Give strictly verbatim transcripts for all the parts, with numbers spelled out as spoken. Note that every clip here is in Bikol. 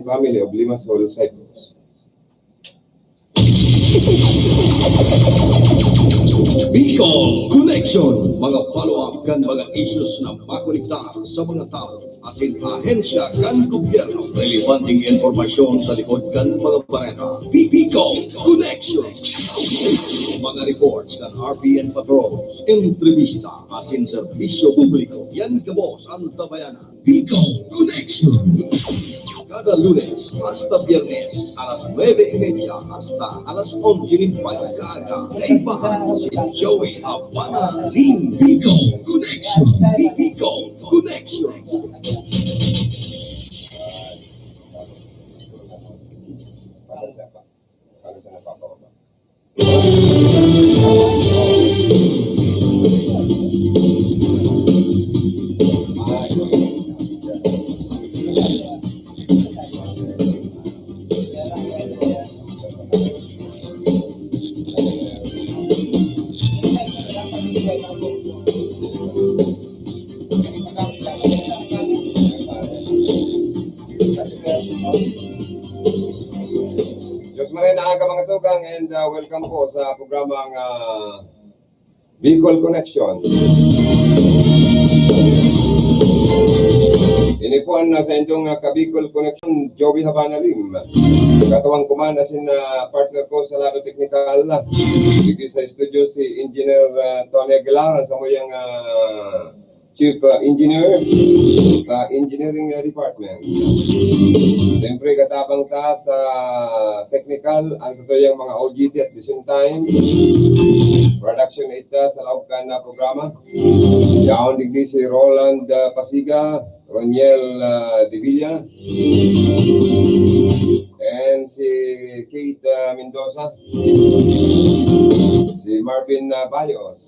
family of Limassol, Cyprus. Bicol Connection, mga follow-up kan mga issues na makonektar sa mga tawo asin ahensya kan gobyerno. Relevanteng impormasyon sa likod kan mga bareta. Bi-, Bicol Connection. Mga reports kan R P N Patrols, entrevista asin serbisyo publiko. Yan gabos an tabayanan. Bicol Connection. Kada Lunes hasta Biyernes, alas nuebe y media hasta alas onse nin pagkaaga, kaibahan si Joey Habana Lim. Bicol Connection. Bi-, Bicol Connection. Diyos maray na aga, mga tugang, and, ah, welcome po sa programang, ah, Bicol Connection. Ini po an, ah, saindong, ah, ka-Bicol Connection, Joey Habana Lim. Katuwang ko man asin, ah, partner ko sa lado teknikal, ah, digdi sa studio si Engineer, ah, Tony Aguilar, an samuyang, ah, Chief, ah, Engineer sa Engineering, ah, Department. Siyempre, katabang ta sa technical, an satuyang mga O G T at the same time, production head ta sa laog kan, ah, programa. Yaon digdi si Roland, ah, Pasiga, Roniel, ah, Devilla, and si Kate, ah, Mendoza, si Marvin, ah, Bayos.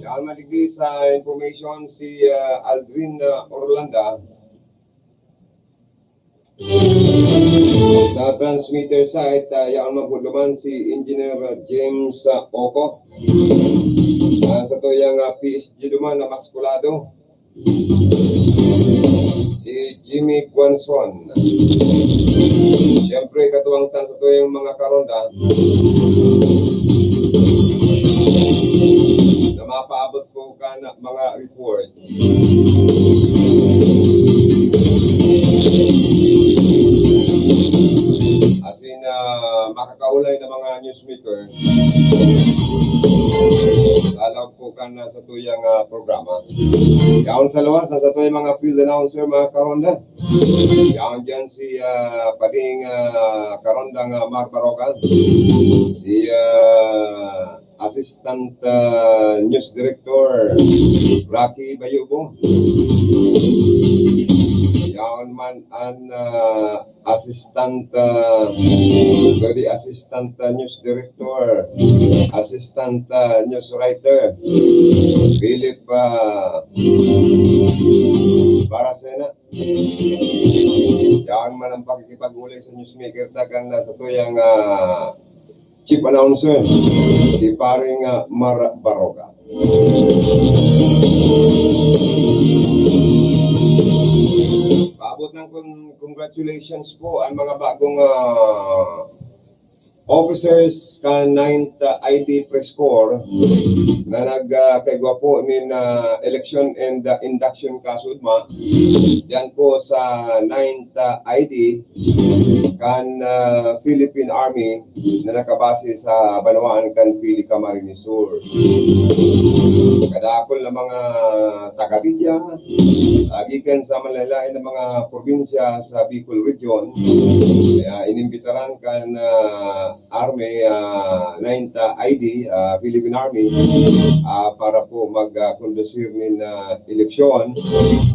Yaon man digdi sa information si, ah, Aldrin, ah, Orlanda. Sa transmitter site, ah, yaon man po duman si Engineer James, ah, Oco. Ah, satuyang, ah, P S G duman na maskulado, si Jimmy Guanzon. Siyempre, katuwang ta satuyang mga karonda na mapaabot po kan mga report. Asin, ah, makakaulay na mga newsmaker sa laog po kan, ah, satuyang, ah, programa. Yaon sa luwas, an satuyang mga field announcer, mga karonda. Yaon diyan si, ah, pading, ah, karondang, ah, Mark Baroca. Si, ah, Assistant, ah, News Director Rocky Bayubo. Yaon man an, ah, Assistant, ah, sorry, Assistant, ah, News Director, Assistant, ah, News Writer Philip, ah, Baracena. Yaon man an pakikipag-ulay sa newsmaker ta kan, ah, satuyang, ah, chief announcer, si Paring, ah, Mar Baroca. Paabot ng con-, congratulations po ang mga bagong, ah, officers kan ninth, ah, I D Press Corps na nag, ah, kaigwa po nin, ah, election and, ah, induction kasudma diyan po sa ninth, ah, I D kan, ah, Philippine Army na nakabase sa banwaan kan Pili, Camarines Sur. Kadakul na mga taga-media, ah, gikan sa manlaen-laen na mga probinsya sa Bicol Region. Kaya inimbitaran kan, ah, Army, ah, ninth, ah, I D, ah, Philippine Army, ah, para po mag, ah, kondusir nin, ah, eleksyon,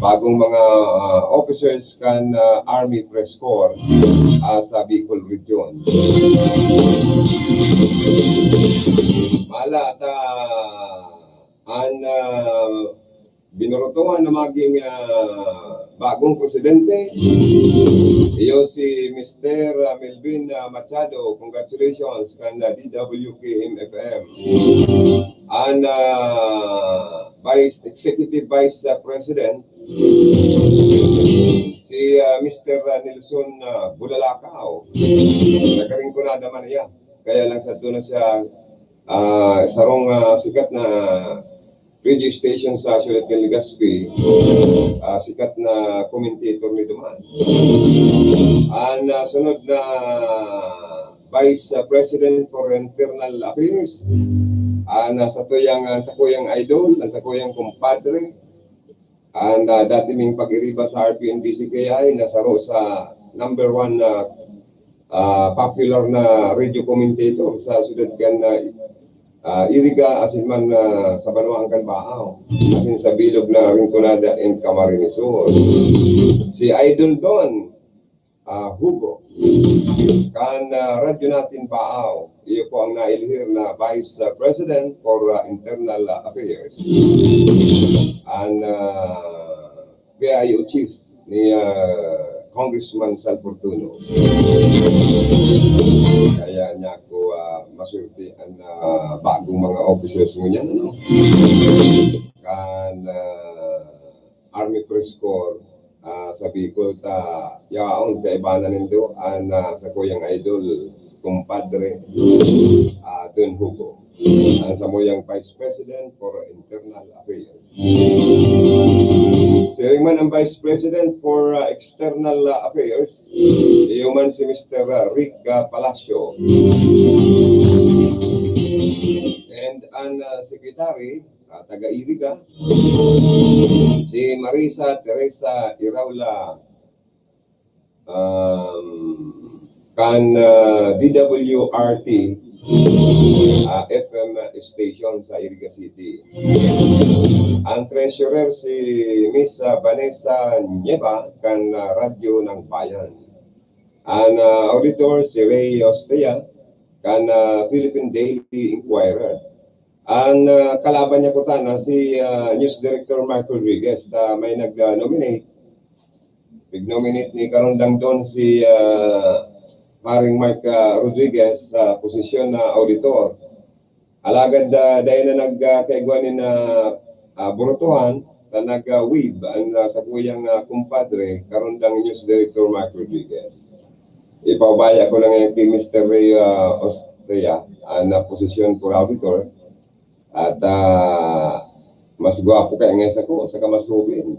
bagong mga, ah, officers kan, ah, Army Press Corps, ah, sa Bicol Region. Mala ta an, ah, binurutuhan na maging, ah, bagong presidente, iyo si Mister, ah, Melvin, ah, Machado. Congratulations kan, ah, D W K M F M. An, ah, Vice, Executive Vice, ah, President, si, ah, Mister, ah, Nelson, ah, Bulalakaw. Nagkaringkunada man iya. Kaya lang sa tuna siya, ah, sarong, ah, sikat na radio station sa Siyudad kan Legazpi, ah, sikat na commentator ni duman. An, ah, sunod na Vice, ah, President for Internal Affairs, an, ah, satuyang, an sakuyang idol, an sakuyang kumpadre, an, ah, dati ming pag-iriba sa R P N D C K I na saro sa number one na, ah, popular na radio commentator sa siyudad kan, ah, ah, Iriga, asin man, ah, sa banwaan kan Baao, asin sa bilog na Rinconada and Camarines Sur. Si Idol Don, ah, Hugo, kan, ah, Radyo Natin Baao, iyo po ang nailihir na Vice, ah, President for, ah, Internal, ah, Affairs. An, ah, P I O chief ni, ah, Congressman Sal Fortuno. Kaya niya ako, ah, masulti an, ah, bagong mga officers ngunyan, ano? Kan, ah, Army Press Corps, ah, sa Bicol ta yaon kaibanan nindo an, ah, sakuyang idol, kumpadre, ah, Don Hugo, an samuyang Vice President for Internal Affairs. Siring man ang Vice President for, ah, External, ah, Affairs, iyo man si Mister, ah, Rick, ah, Palacio. And an, ah, Secretary, ah, taga Iriga, si Marisa Teresa Iraula, um, kan, ah, D W R T, ah, F M station sa Iriga City. Ang treasurer si Miss, ah, Vanessa Nieva kan, ah, Radyo ng Bayan. An, ah, auditor si Ray Ostea kan, ah, Philippine Daily Inquirer. An, ah, kalaban niya po tana si, ah, News Director Mark Rodriguez ta may nag, ah, nominate. Nag-nominate ni Karondang Don si, ah, Paring Mark, ah, Rodriguez sa posisyon na auditor. Alagad, ah, dai na nag, ah, kaigwa nin, ah, ah, burutuhan na nag, ah, wave an, ah, sakuyang, ah, kumpadre, Karondang News Director Mark Rodriguez. Ipaubaya ko lang yan kay Mister Ray, ah, Austria, ah, na posisyon for auditor. At, ah, mas gwapo kaya nga sa ko, saka mas hubin.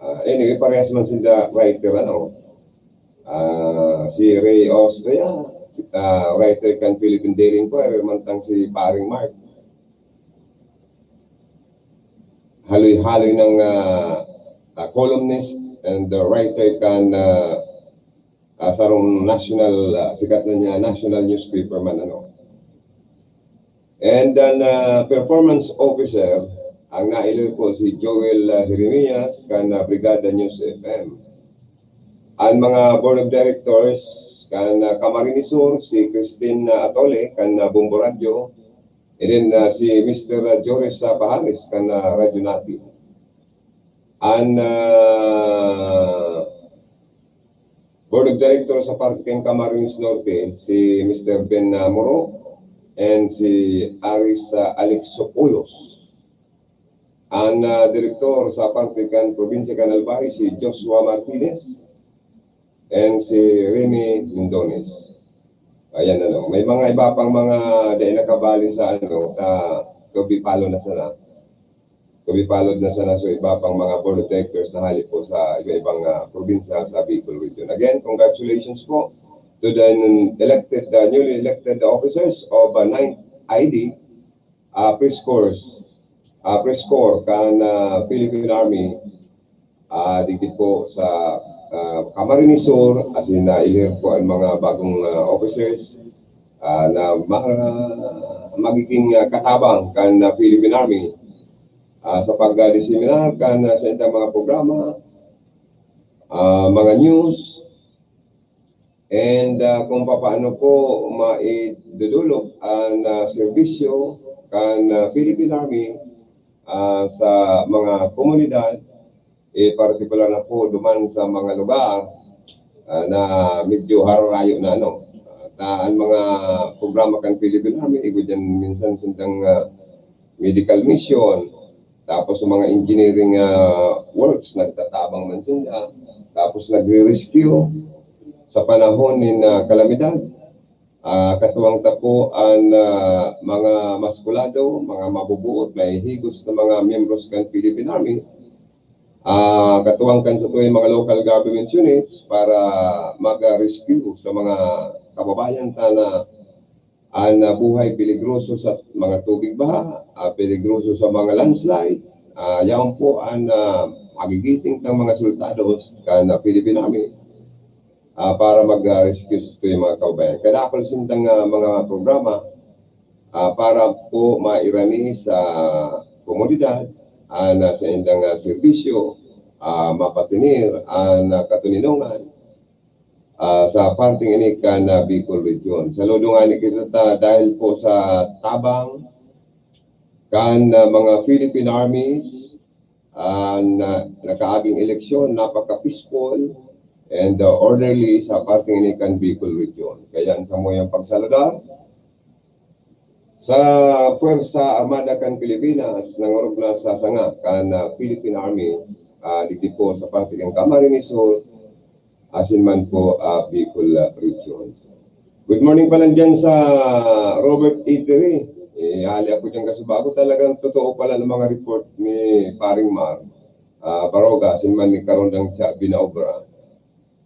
Ah, anyway, parehas man sila writer, ano. Ah, si Ray Austria, ah, writer kan Philippine Daily Inquirer, mantang si Paring Mark, haloy-haloy ng, ah, ah, columnist and the writer kan, ah, ah, sarong national, ah, sikat na niya, national newspaper man, ano. And then, ah, performance officer, ang nailir po si Joel, ah, Jeremias, kan, ah, Brigada News F M. Ang mga board of directors, kan, ah, Camarines Sur, si Christine, ah, Atole, kan, ah, Bombo Radio, and then, ah, si Mister Joris, ah, Pahares, kan, ah, Radyo Natin. An, ah, board of directors sa parte kan Camarines Norte, si Mister Ben, ah, Moro and si Aris, ah, Alex Sopulos. An, ah, direktor sa parte kan probinsya kan Albay, si Joshua Martinez and si Remy Lindones. Ayan, ano. May mga iba pang mga dai nakabali sa, ano, ah, to be follow na sana. To be followed na sana sa iba pang mga board of directors na hali po sa iba-ibang, ah, probinsya sa Bicol Region. Again, congratulations po to the elected, the newly elected officers of, ah, Ninth I D, ah, Press Corps, ah, Press Corps kan, ah, Philippine Army, ah, digdi po sa, ah, Camarines Sur, asin nailir po ang mga bagong, ah, officers, ah, na ma-, magiging, ah, katabang kan, ah, Philippine Army, ah, sa pagdiseminar kan, ah, sa itang mga programa, ah, mga news, and, ah, kung papaano po maidudulog ang, ah, serbisyo kan, ah, Philippine Army, ah, sa mga komunidad, eh, partikular na po duman sa mga lugar, ah, na medyo hararayo na, ano. At, ah, ang mga programa kan Philippine Army, igwa diyan minsan sindang, ah, medical mission, tapos sa mga engineering, ah, works, nagtatabang man sinda, tapos nagre-rescue sa panahon nin, ah, kalamidad. Ah, katuwang ta po an, ah, mga maskulado, mga mabubuot, mahihigos na mga miyembros kan Philippine Army. Ah, katuwang kan satuyang mga local government units para mag-rescue sa mga kababayan ta na an, ah, buhay peligroso sa mga tubig baha, ah, peligroso sa mga landslide. Ah, yaon po an, ah, magigiting tang mga soldados kan, ah, Philippine Army, ah, para mag, ah, rescue sa mga kababayan. Kadakul sindang, ah, mga programa, ah, para po mairani sa komunidad an, ah, saindang, ah, serbisyo, ah, mapatinir an, ah, katoninongan, ah, sa parteng ini kan, ah, Bicol Region. Saludo ngani kita ta dahil po sa tabang kan, ah, mga Philippine Armies, ah, na nakaaging eleksyon, napaka-peaceful and, ah, orderly sa parteng ini kan Bicol Region. Kaya an samuyang pagsaludar sa Puwersa Armada kan Pilipinas, nangorog na sa sanga kan, ah, Philippine Army, ah, digdi po sa parte kan Camarines Sur, asin man po, ah, Bicol, ah, Region. Good morning pala dyan sa Robert Eatery. Eh, hali ako dyan kasubago. Talagang totoo pala ng mga report ni Paring Mar, ah, Baroga, asin man ni Karondang Cha Binaobra,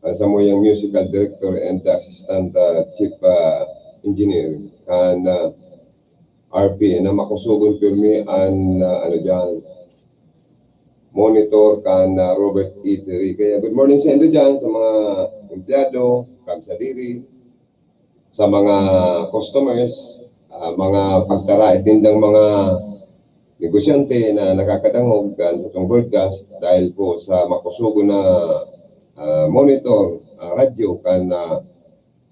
ang samuyang musical director and assistant, ah, chief, ah, engineer kan, ah, R P, na makusugon pirmi an, ah, ano diyan, monitor kan, ah, Robert Eatery. Kaya good morning sa indo diyan, sa mga empleyado, kag sadiri, sa mga customers, ah, mga pagtaraed nindang mga negosyante na nakakadangog kan satong broadcast dahil po sa makusugon na, ah, monitor, ah, radyo kan, ah,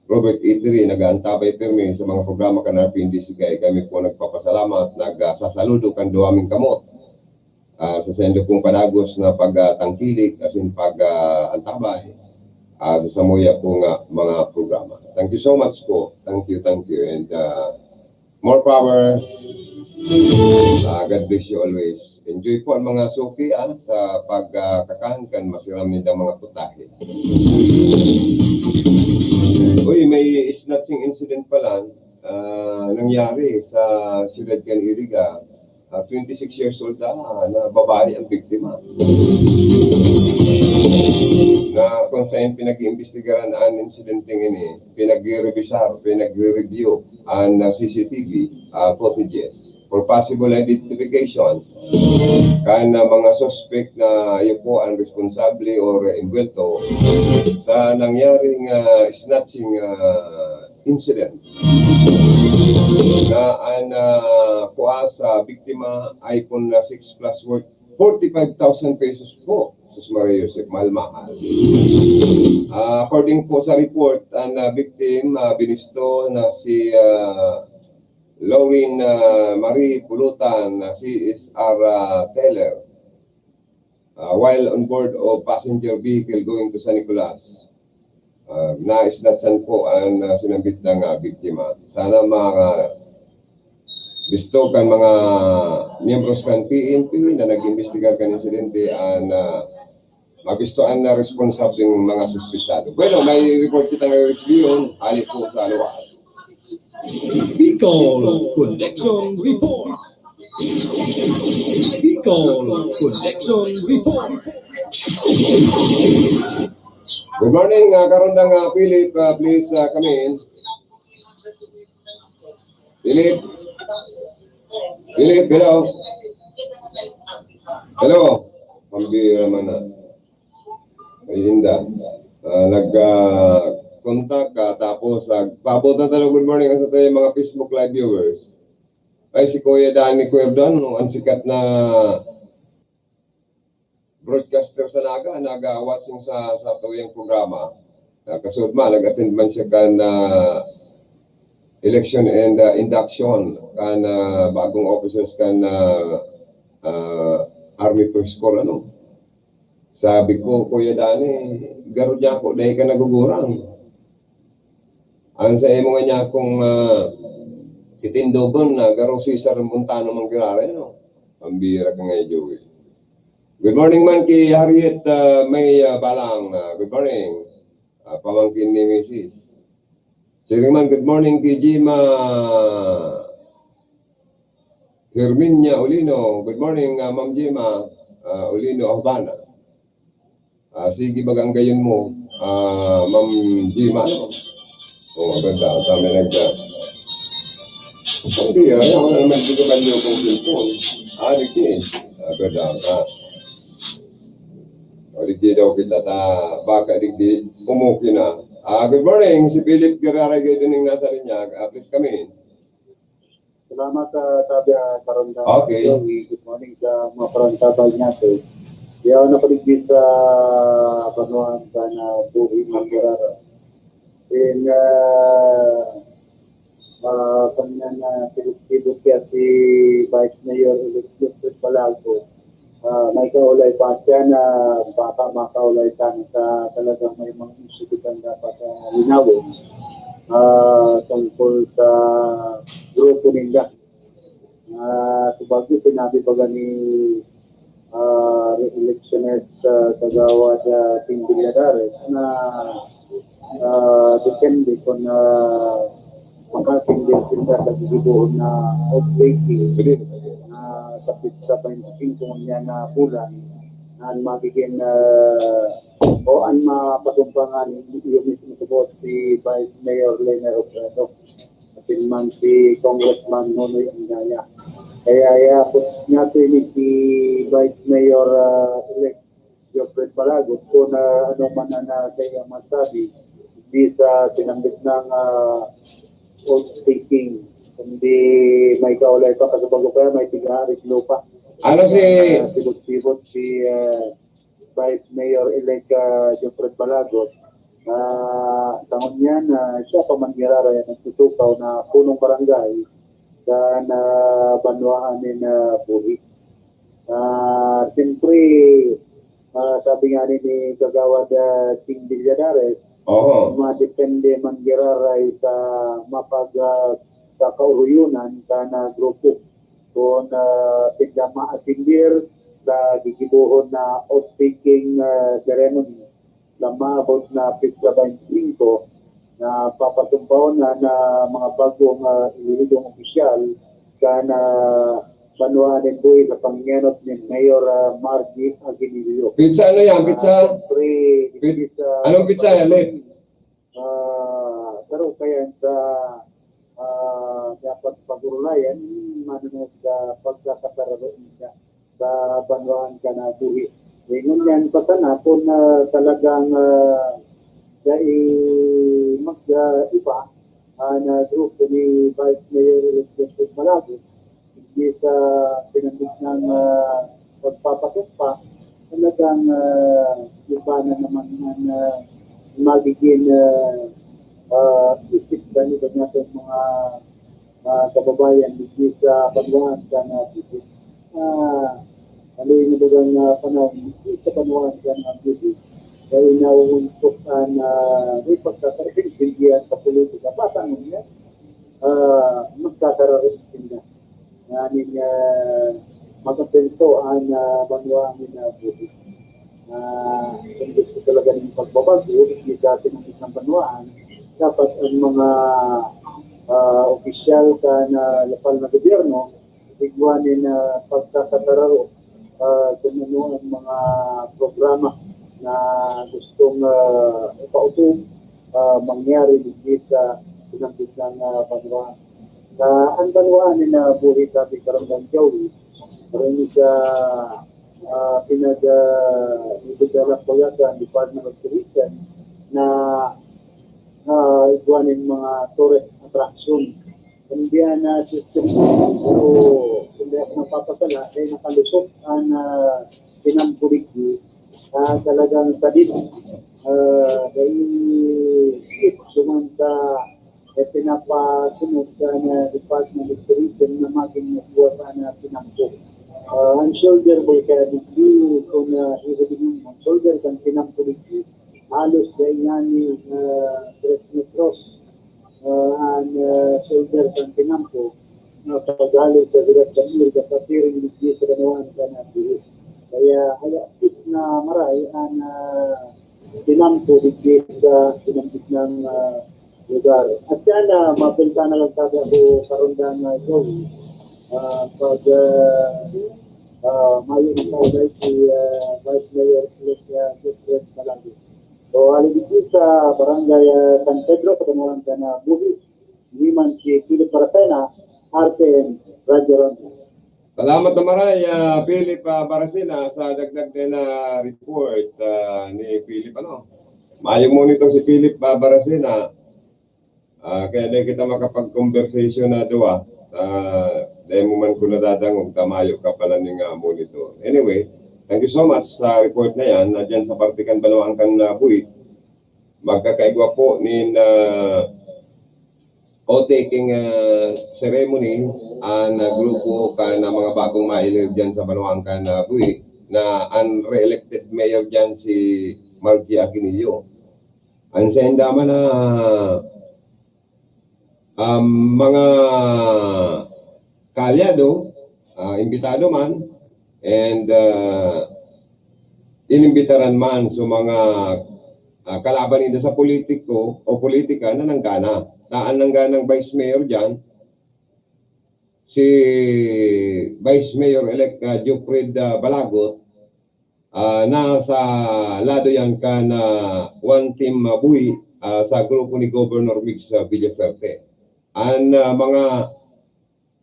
Robert Eatery, nag-aantabay pirmi sa mga programa kan R P N D C K. Kami po nagpapasalamat, nagsasaludo kan duwa ming kamot, ah, sa saindo pong padagos na pagtangkilik asin pag, ah, antabay, ah, sa samuya po nga mga programa. Thank you so much po. Thank you, thank you. And, ah, more power. Ah, God bless you always. Enjoy po ang mga suki, ah, sa pag, ah, kakahan kan masiram nindang mga putahe. Uy, may snatching incident pala, ah, nangyari sa siyudad kan Iriga. Ah, twenty-six years old na, na babae ang biktima. Na kung saan pinag-iimbestigaran ang insidenteng ini, pinagre-revisar, pinagre-review ang, ah, C C T V, ah, footages for possible identification kan, ah, mga suspect na iyo po ang responsable or envuelto sa nangyaring, ah, snatching, ah, incident. Na ang, ah, kuha sa biktima, iPhone na six Plus worth forty-five thousand pesos po. Sus Maria Joseph, mahal-mahal. Ah, according po sa report, ang, ah, victim, ah, binisto na si, ah, Lauren, ah, Marie Pulutan, na C S R, ah, teller, ah, while on board of passenger vehicle going to San Nicolas. Ah, na-snatchan po ang, ah, sinambit na, ah, biktima. Sana ma-, bisto kan mga miyembros kan P N P na nag-imbestigar kan insidente ang, ah, mabisto ang, ah, responsableng mga suspetsado. Bueno, may report kita nga resbiyon, hali po sa luwas. Bicol Connection Report. Bicol Connection Report. Good morning, ah, Karondang, ah, Philip, ah, please, ah, come in. Philip? Philip, hello? Hello? Pambira man na. Ay, hinda. Ah, nag, ah, contact ka, tapos, ah, paabot na talo, good morning, sa tayo, mga Facebook Live viewers. Ay, si Kuya Danny Cuerdan, no? Ang sikat na broadcaster sa Naga, Naga watching sa, sa tuyang programa. Ah, kasud man, nag-attend man siya kan, ah, election and, ah, induction kan, ah, bagong officers kan, ah, ah, Army Press Corps, ano. Sabi ko, "Kuya Dani, garo diyan ako, dahil ka nagugurang." Ang sa imo nga niya akong, ah, titindogon na garo si Sir Montano Manggirara, no? Pambira ka nga, Joey. Good morning man ki Harriet, ah, May, ah, Balang. Ah, good morning. Ah, pamangkin ni Misis. Siring man, good morning ki Jima Herminia Olino. Good morning, ah, Ma'am Jima, ah, Olino Ahbana. Ah, sige, baganggayon mo, ah, Ma'am Jima. Oh, ganda. Kami nagda. Hindi, ah, ako na naman gusto sa banyo kong cellphone. Ah, di ki. Ah, ganda. Ah. O, di ki daw kita ta. Baka di ki umuki na. Ah, good morning. Si Philip Guerrero, kayo din yung nasa linya. Ah, please come in. Salamat, ah, Tabia Karonda. Okay. Joey, good morning sa mga parantabay natin. Yaw na paligid sa Banwaan ka na buhi ng Guerrero. In, ah, ah, kanya na tibok-tibok kaya si Vice Mayor Elect Joseph Balago. Ah, may kaulay pa siya na baka makaulay ka sa talagang may mga isyu kitang dapat, ah, linawin, ah, tungkol sa grupo ninda. Ah, sa bagay, sinabi baga ni, ah, re-electionist, ah, Kagawad, ah, Ting Villadares na, ah, depende kung, ah, makasingil sila sa gigibohon na outbreaking na sa pizza twenty-five niya na bulan na ang magiging, ah, o ang mapatumpangan yung mismo subot si Vice Mayor Lene Robredo. Atin man si Congressman Nonoy Angaya. Kaya yapot nga po ini si Vice Mayor, ah, elect Geoffrey Balagot kung, ah, ano man ang, ah, kaya masabi di sa sinambit ng, ah, oath taking. Hindi may kaulay pa kasi bago kaya may tigaharing lupa. Ano si Ah, sibot-sibot si, ah, Vice Mayor-elect, ah, Geoffrey Balagot, ah, tangon niya na siya pa man giraray ang nagtutukaw na punong barangay sa na banwaan ni na Buhi. Ah, siyempre, ah, sabi nga ni, ni Kagawad, ah, Ting Villadares, Oo. madepende man giraray sa mapag, ah, sa kauruyonan sa na grupo. Kung, ah, sila maatindir sa gigibohon na oath-taking, ah, ceremony, na maabot na petsa twenty-five na papatumpahon na, na mga bagong, ah, elegidong opisyal sa na banwaan nin Buhi sa pangenot ni Mayor, ah, Margie Aguinaldo. Pizza ano yan? Pizza? Ah, siyempre, Pit-, pizza, anong pizza yan, Lit? Ah, pero kaya sa, ah, dapat pagurulayan, manunod sa pagkakatararo niya sa banwaan ka na Buhi. Ingon yan, basta na kung, ah, talagang, ah, dai mag, ah, iba, ah, na grupo ni Vice Mayor Elect Joseph Balago, hindi sa pinandig ng, ah, pagpapatumpa, talagang, ah, iba na naman ang, ah, magiging, ah, ah, isip sa iba natin mga, ah, kababayan, hindi sa banwaan ka na, ah, ano yung ibagang, ah, panahon, hindi sa banwaan ka na, kaya nauuntok ang, ah, may pagkakaintindihan sa politika. Basta mo niya, ah, magkakarating sila. Nganing, ah, mag-asenso ang, ah, banwaan ni na Buhi. Ah, kung gusto talaga ng pagbabago, hindi dati ng isang banwaan, dapat ang mga, ah, opisyal sa na lokal na gobyerno, igwa ni na pagkakatararo, ah, kung ano ang mga programa na gustong, ah, ipauto, ah, mangyari digdi sa pinanggit ng, ah, banwaan. Sa ang banwaan ni na Buhi sa Karamban Joey, maroon sa, ah, pinag, ah, ito sa Department of Tourism na, ah, igwa nin mga tourist attraction. Hindi na system, pero hindi ako napapasala, ay nakalusot ang, ah, pinampuligdi, ah, talagang sadit. Ah, dahil ito man sa, eh, pinapasunod sa na Department of Tourism na maging magbuwa sana pinampo. Ah, shoulder boy kaya digdi, kung uh, ibig ng shoulder kan tinampo digdi, halos dai nga ni uh, tres metros uh, an uh, shoulder kan tinampo na paghalos sa bigat kan Irga sa piring digdi sa kanawaan kan Angeles. Kaya haya na maray an uh, tinampo digdi sa sinambit ng uh, lugar. At sana mapilta na lang sabi ako karundang uh, Joey. Uh, pag uh, uh, mayo ng kaulay si uh, Vice Mayor Felix uh, Gutierrez Balaguer. So, alibigin sa barangay uh, San Pedro, sa Banwang Cana, Buhi, Liman, si Philip Parapena, R T N, Radyo Ronda. Salamat na maray, uh, Philip uh, Barasina, sa dagdag din na report uh, ni Philip. Ano? Mayong monitor si Philip uh, Barasina. Uh, kaya din kita makapag-conversation na duwa. Uh, dahil mo man ko nadadangog, tamayo ka pala ning uh, monitor. Anyway, thank you so much sa report na yan. Na dyan sa parte kan Banwaan kan uh, Buhi, magkakaigwa po nin uh, oath-taking uh, ceremony an uh, grupo kan uh, mga bagong mailid dyan sa Banwaan kan uh, Buhi na an re-elected mayor dyan si Marky Aquinillo. An sainda man na um, mga kaalyado, uh, imbitado man, and uh, inimbitaran man sa mga uh, kalaban ninda sa politiko o politika na nanggana. Taan nangganang vice mayor dyan, si Vice Mayor-elect uh, Jupred uh, Balagot, uh, nasa lado yan kan uh, One Team uh, Buhi uh, sa grupo ni Governor Migs uh, Villafuerte. An uh, mga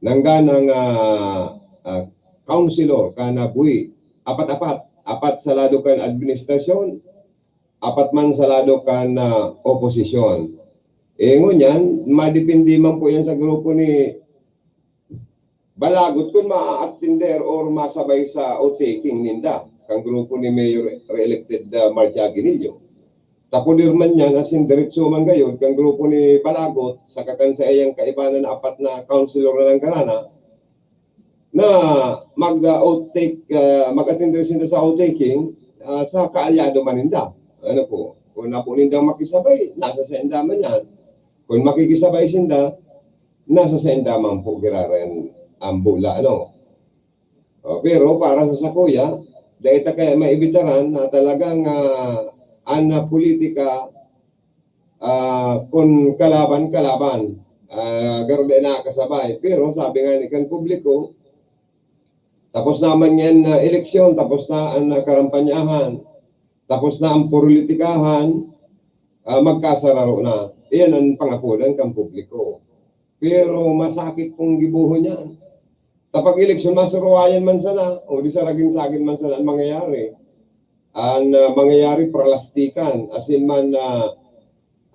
nangganang uh, uh, councilor kan uh, Buhi, apat-apat, apat sa lado kan administrasyon, apat man sa lado kan uh, oposisyon. E ngunyan, madepende man po yan sa grupo ni Balagot kung maa-attender or masabay sa oath-taking ninda, kan grupo ni Mayor re-elected uh, Marky Aquinillo. Tapulir man yan, asin diretso man gayod, kan grupo ni Balagot, saka kan saiyang kaibanan na apat na councilor na nanggarana, na mag-oath-take, uh, mag-attend sinda sa oath-taking uh, sa kaalyado man ninda. Ano po, kung napo nindang makisabay, nasa sainda man yan. Kung makikisabay sinda, nasa sainda man po giraran ang bula, ano. O, pero para sa sakuya, dahil ta kaya maibitaran na talagang uh, ang uh, politika uh, kun kalaban-kalaban, uh, garo di nakakasabay. Pero sabi nga ni kan publiko, tapos naman yan na uh, eleksyon, tapos na ang uh, karampanyahan, tapos na ang politikahan, uh, magkasararo na. Iyan ang pangakulan kan publiko. Pero masakit pong gibohon yan. Kapag eleksyon, masuruwayan man sana, o di sa raging sagin man sana ang mangyayari. Ang uh, mangyayari, pralastikan, asin man uh,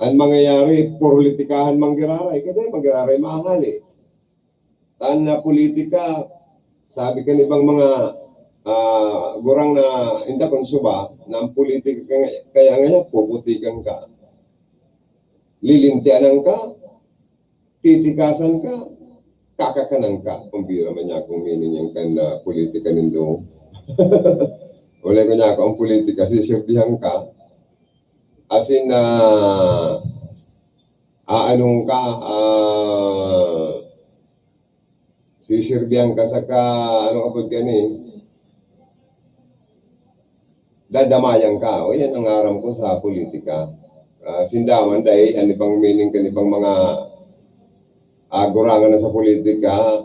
ang mangyayari, politikahan manggiraray. Kaya manggiraray, mahali. Tan na politika, sabi kan ibang mga uh, gurang na inda kung suba, na ang politika kaya, kaya ngayon, puputikan ka. Lilintianan ka, titikasan ka, kakakanan ka. Kumbira man niya kung meaning yan kan uh, politika nindo. Wala ko niya ang politika, sisirbihan ka. Asin na uh, aanong ka, uh, sisirbihan ka sa ka, ano ka po gani? Dadamayan ka. O yan ang aram ko sa politika. Uh, sindaman dahil ano bang meaning kan ibang mga agurangan na sa politika,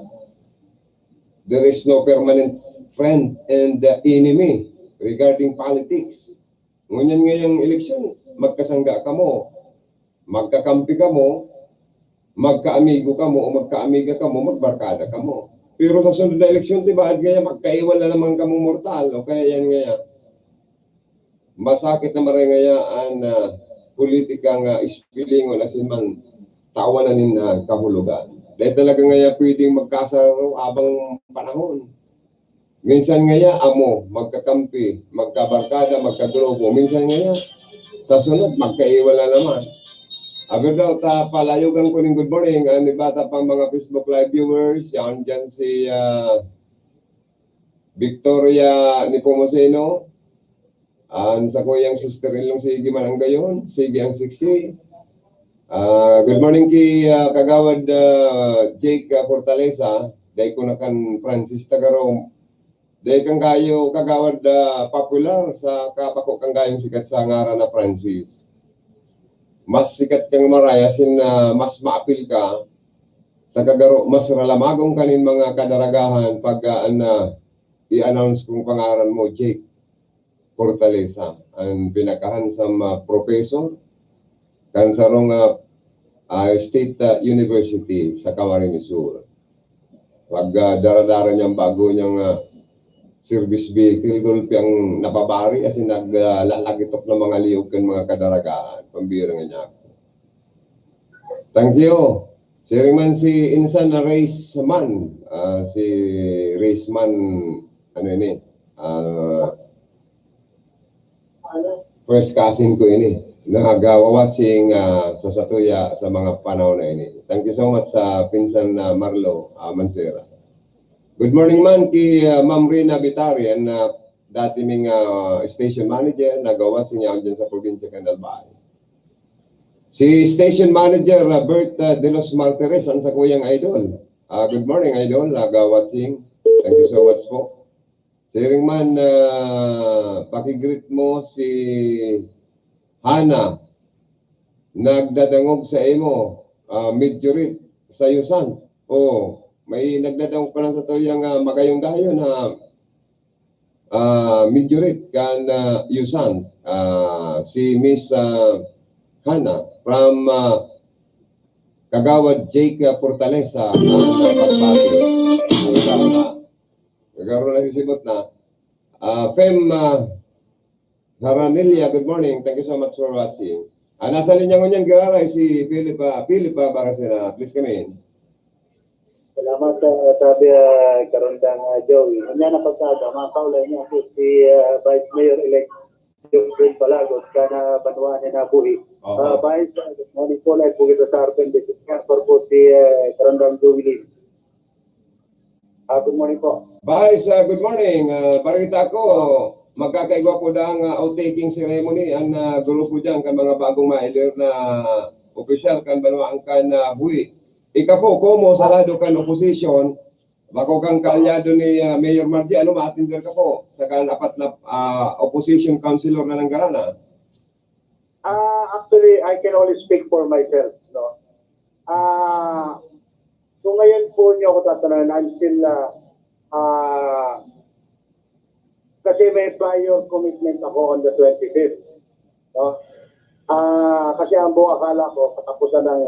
there is no permanent friend and uh, enemy regarding politics. Ngunyan ngayang eleksyon, magkasangga kamo, magkakampi kamo, magkaamigo kamo o magkaamiga kamo, magbarkada kamo. Pero sa sunod na eleksyon, di ba, at ngayon, magkaiwala naman kamo mortal, o kaya yan ngayon. Masakit na maray ngaya an uh, politika nga ispilingon asin man tawanan nin uh, kahulogan. Dahil talaga ngaya pwedeng magkasaro abang panahon. Minsan ngaya amo, magkakampi, magkabarkada, magkagrupo. Minsan ngaya, sa sunod, magkaiwala naman. Agad daw, ta palayogan ko ning good morning, ani bata pang mga Facebook Live viewers, yan dyan si uh, Victoria Nepomuceno, an sakuyang sister-in-law, sige man ang gayon, sige ang sexy. Ah, good morning ki, ah, Kagawad, ah, Jake, ah, Fortaleza. Dai ko na kan Francis Tagarong. Dai kan kayo, Kagawad, ah, popular sa kabako kan gayong sikat sa ngaran na Francis. Mas sikat kang maray, asin, ah, mas maapil ka sa kagaro, mas ralamagon kanin mga kadaragahan pag, ah, an, ah, i-announce kong pangaran mo, Jake Fortaleza, an pinaka-handsome, ah, professor kan sarong, ah, ah, state, ah, university sa Camarines Sur. Pag, ah, dara-dara niyang bago niyang, ah, service vehicle, gulpi ang napabari, asin nag, ah, lalagitok na mga liyog kan mga kadaragahan. Pambira nga niya ako. Thank you. Siring man si Insan na Race Man. Ah, si Race Man, ano ini? Ah, first cousin ko ini. Nagawa-watching, ah, sa satuya sa mga panahon na ini. Thank you so much sa pinsan na Marlo, ah, Mansera. Good morning man ki, ah, Ma'am Rina Bitari, an, ah, dati ming, ah, station manager, nagawa-watching niya dyan sa probinsya kan Albay. Si station manager, ah, Bert, ah, de los Martires, an sakuyang idol. Ah, good morning, idol. Nagawa-watching. Thank you so much po. Siring man, ah, paki-greet mo si Hana, nagdadangog sa imo, ah, Midjurit, sa Yusan. Oh, may nagdadangog pa lang sa tuyang, ah, magayong dayon na, ah, Midjurit kan, ah, Yusan. Ah, si Miss, ah, Hana from, ah, Kagawad Jake, ah, Fortaleza, ang, ah, pagbati. Ang, ah, Nagkaroon na sisibot na. Ah, Fem, ah, Haranilla, good morning. Thank you so much for watching. Ah, nasa linya ngunyan, giraray si Philip, ah, Philip, ah, Baracena. Please come in. Salamat, ah, sabi, ah, Karandang, ah, Joey. Ngunyan ang pagkada, mga kaulay niya po si, ah, Vice Mayor-elect Jobin Balagot, kan, ah, banwaan niya nabuhi. Oho. Ah, Vice, ah, good morning po, live po kita sa R P N Business Network po si, ah, Karandang Joey Lim. Ah, good morning po. Vice, ah, good morning. Ah, balita ko, magkakaigwa po daang, ah, oath-taking ceremony an, ah, grupo diyan kan mga bagong ma-elect na opisyal kan banwaan kan, ah, buhi. Ika po, komo sa lado kan opposition, bako kang kaalyado ni, ah, Mayor Margie, ano ma-attender ka po sa kan apat na, ah, opposition councilor na nanggaran na? Ah, actually, I can only speak for myself, no? Ah, kung ngayon po niyo ako tatanungin, I'm still, ah, ah, kasi may prior commitment ako on the twenty-fifth, no? Ah, kasi ang buong akala ko, katapusan ng,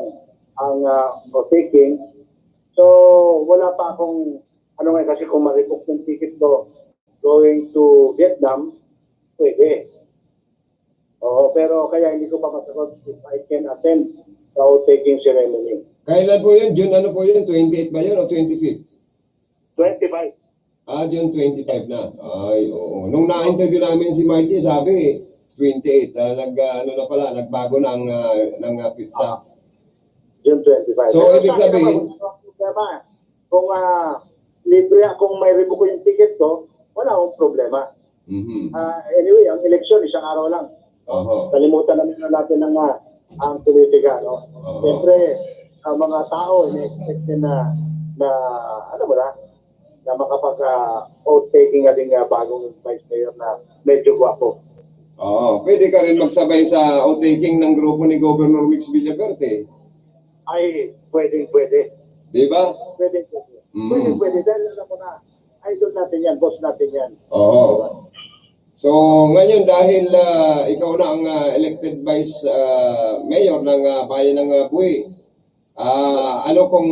ang, ah, oath-taking. So, wala pa akong, ano nga, kasi kung ma-revoke yung ticket ko going to Vietnam, pwede. Oo, pero kaya hindi ko pa masagot if I can attend sa oath-taking ceremony. Kailan po yun? June ano po yun? Twenty-eight ba yun o twenty-fifth? Twenty-five. Ah, June twenty-five na. Ay, oo. Nung na-interview namin si Margie, sabi, twenty-eight. Ah, nag, ah, ano na pala, nagbago na ang, ah, ng, ah, petsa. June twenty-five. So, pero ibig sa akin sabihin naman, walang problema. Kung, ah, libre akong ma-revoke yung ticket ko, wala akong problema. Mhm. Ah, anyway, ang eleksyon, isang araw lang. Oho. Kalimutan naman na natin ang, ah, ang politika, no? Oho. Siyempre, ang mga tao, ina-expect din na, na, ano mo na, na makapag, ah, oath-taking na din, ah, bagong vice mayor na medyo gwapo. Oo, pwede ka rin magsabay sa oath-taking ng grupo ni Governor Mix Villaferte. Ay, pwedeng pwede. Di ba? Pwedeng pwede. Mm. Pwedeng pwede. Dahil alam mo na, idol natin yan, boss natin yan. Oo. Di ba? So, ngayon, dahil, ah, ikaw na ang, ah, elected vice, ah, mayor ng, ah, bayan ng, ah, Buhi, ah, ano kung,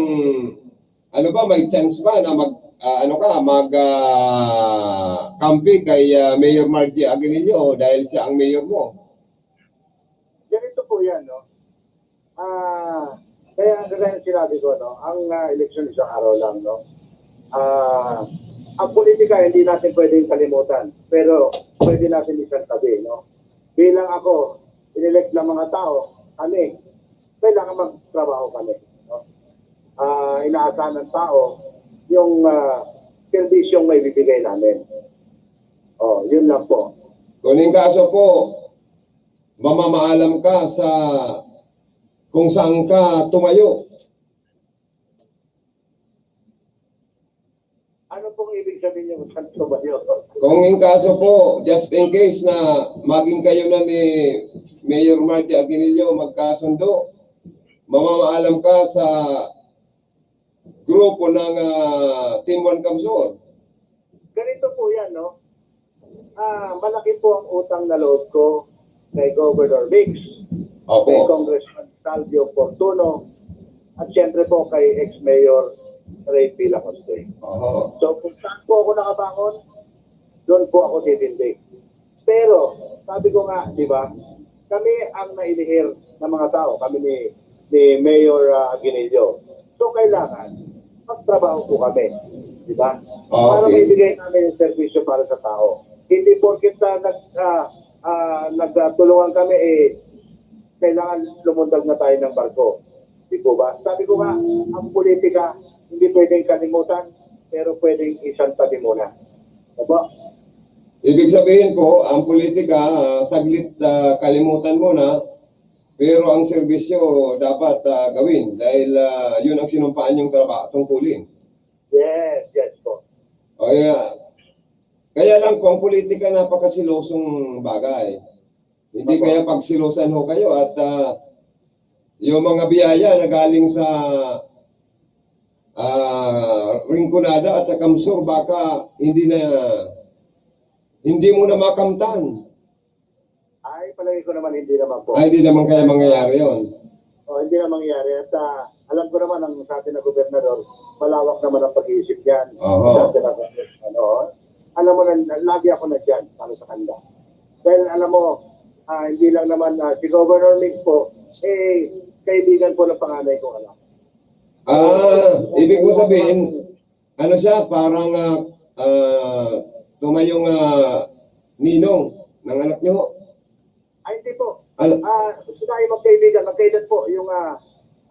ano ba, may chance ba na mag, ah, ano ka, mag, ah, kampi kay, ah, Mayor Margie Aguinaldo dahil siya ang mayor mo? Ganito po yan, no? Ah, kaya ang gagaya ng sinabi ko, no? Ang, ah, eleksyon isang araw lang, no? Ah, ang politika, hindi natin pwedeng kalimutan, pero pwede natin isang tabi, no? Bilang ako, inelect ng mga tao, kami, kailangan magtrabaho kami, no? Ah, inaasahan ng tao yung, ah, serbisyong maibibigay namin. Oh, yun lang po. Kung in kaso po, mamamaalam ka sa kung saan ka tumayo. Ano pong ibig sabihin yung saan tumayo? Kung in kaso po, just in case na maging kayo na ni Mayor Marty Aguinaldo magkasundo, mamamaalam ka sa grupo ng ah, Team One Kamsur. Ganito po yan, no? Ah, malaki po ang utang na loob ko kay Governor Mix, kay Opo. Congressman Salvio Fortuno, at siyempre po kay ex-mayor Ray P. Lacoste. Oho. So kung saan po ako nakabangon, doon po ako titindig. Pero sabi ko nga, di ba, kami ang nailihir ng mga tao, kami ni, ni Mayor ah, Aguinaldo. So kailangan magtrabaho po kami, di ba? Ah, Para okay. maibigay namin yung serbisyo para sa tao. Hindi porket ah, nag, ah, ah, nagtulungan kami, eh, kailangan lumundag na tayo ng barko. Di po ba? Sabi ko nga, ang politika, hindi pwedeng kalimutan, pero pwedeng isantabi muna. Diba? Ibig sabihin po, ang politika, ah, saglit ah, kalimutan muna, pero ang serbisyo dapat ah, gawin dahil ah, yun ang sinumpaan yung trabaho, tungkulin. Yes, yes po. O, yeah. Kaya lang po, ang politika napakasilosong bagay. Hindi Opo. Kaya pagsilosan ho kayo at ah, yung mga biyaya na galing sa ah, Rinconada at sa Kamsur, baka hindi na hindi mo na makamtan. Ay, palagi ko naman hindi naman po. Ay, hindi naman kaya mangyayari yon. Oh, hindi na mangyayari. At ah, alam ko naman ang sa atin na gobernador, malawak naman ang pag-iisip niyan. Oho. Sa atin na, ano, alam mo na, lagi ako na dyan para sa kanila. Dahil alam mo, ah, hindi lang naman ah, si Governor Mix po, eh, kaibigan po ng panganay kong anak. Ah, ibig mo sabihin, ano siya, parang ah, ah, tumayong ah, ninong ng anak nyo? Ay, hindi po. Ano? Ah, sila ay magkaibigan, magkaedad po. Yung ah,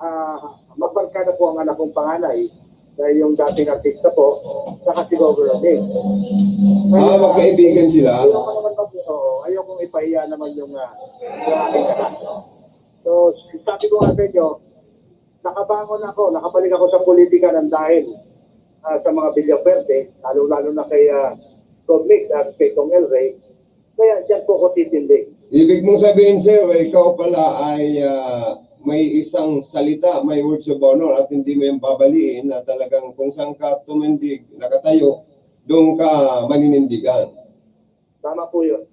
ah, magbarkada po ang anak kong panganay, na yung dating artista po, saka si Governor Mix. Ah, magkaibigan sila? Ayoko naman mag- oo, ayokong ipahiya naman yung, ah, yung aking anak. So, sabi ko nga sa inyo, nakabangon ako, nakabalik ako sa politika ng dahil ah, sa mga Villafuerte, lalo-lalo na kay ah, Gov Mix at kay Cong El Rey. Kaya diyan po ako titindig. Ibig mong sabihin, sir, ikaw pala ay ah, may isang salita, may words of honor at hindi mo yung babaliin na talagang kung saan ka tumindig, nakatayo, doon ka maninindigan. Tama po yun.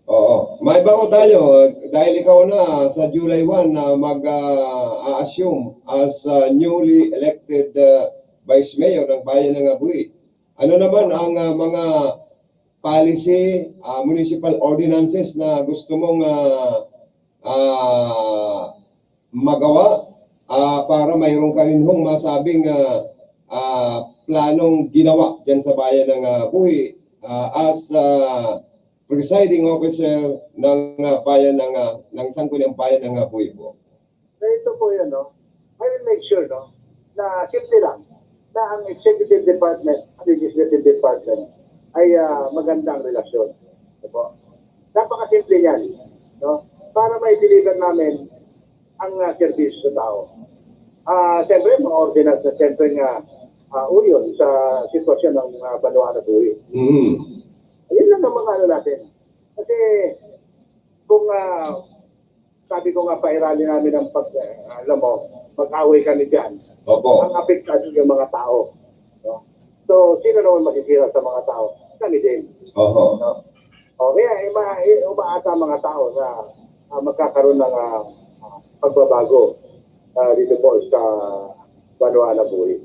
Oo. May bago tayo, dahil ikaw na sa July one na mag-a-assume as ah, newly elected ah, Vice Mayor ng Bayan ng Abuhi. Ano naman ang ah, mga policy, ah, municipal ordinances na gusto mong ah, ah, magawa ah, para mayroon ka rin hong masabing ah, ah, planong ginawa dyan sa Bayan ng ah, Abuhi ah, as ah, presiding officer ng ah, bayan ng ah, ng Sangguniang Bayan ng Abuhi po? So ito po yun, no? I will make sure, no, na simple lang, na ang executive department at legislative department ay ah, maganda ang relasyon. Diba? Napakasimple niyan, no? Para ma-deliver namin ang ah, serbisyo sa tao. Ah, siyempre, mga ordinance na siyempre nga ah, uyon sa sitwasyon ng ah, banwa na buhay. Mm. Ayun lang ang mga ano natin. Kasi kung ah, sabi ko nga, pairali namin ang pag, ah, alam mo, mag-away kami dyan. Opo. Ang apektado yung mga tao. No? So, sino naman masisira sa mga tao? Kami din. Oho. No? O kaya, eh, ma, eh, umaasa ang mga tao na ah, magkakaroon ng ah, ah, pagbabago ah, dito po sa banwa na buhay.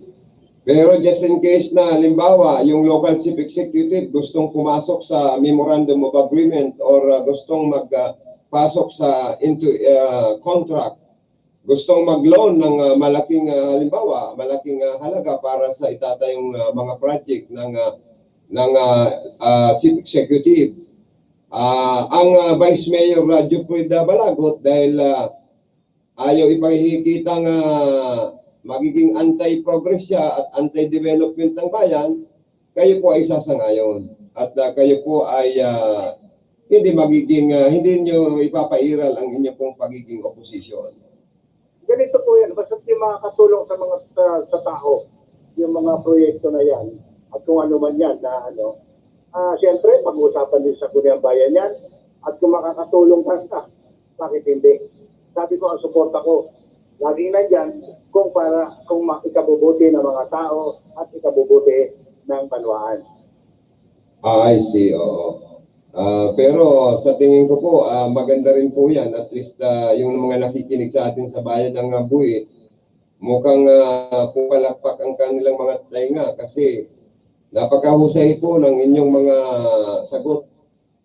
Pero just in case na, halimbawa, yung local chief executive gustong pumasok sa memorandum of agreement or ah, gustong magpasok sa into ah, contract, gustong mag-loan ng ah, malaking ah, halimbawa, malaking ah, halaga para sa itatayong ah, mga project ng ah, ng ah, ah, chief executive. Ah, ang ah, Vice Mayor ah, Juprid ah, Balagot, dahil ah, ayaw ipakikita nga magiging anti-progress siya at anti-development ng bayan, kayo po ay sasangayon at, ah, kayo po ay, ah, hindi magiging, ah, hindi niyo ipapairal ang inyo pong pagiging oposisyon. Ganito po yan, basta yung makakatulong sa mga, sa, sa tao, yung mga proyekto na yan, at kung ano man yan na ano, ah, siyempre, pag-uusapan din sa Sangguniang Bayan yan, at kung makakatulong ka sa, bakit hindi? Sabi ko, ang suporta ko, laging nandyan kung para, kung ma-, ikabubuti ng mga tao at ikabubuti ng banwaan. Ah, I see, oo. Ah, pero sa tingin ko po, ah, maganda rin po yan. At least, ah, yung mga nakikinig sa atin sa Bayan ng, ah, Buhi, mukhang, ah, pupalakpak ang kanilang mga tainga kasi napakahusay po ng inyong mga sagot.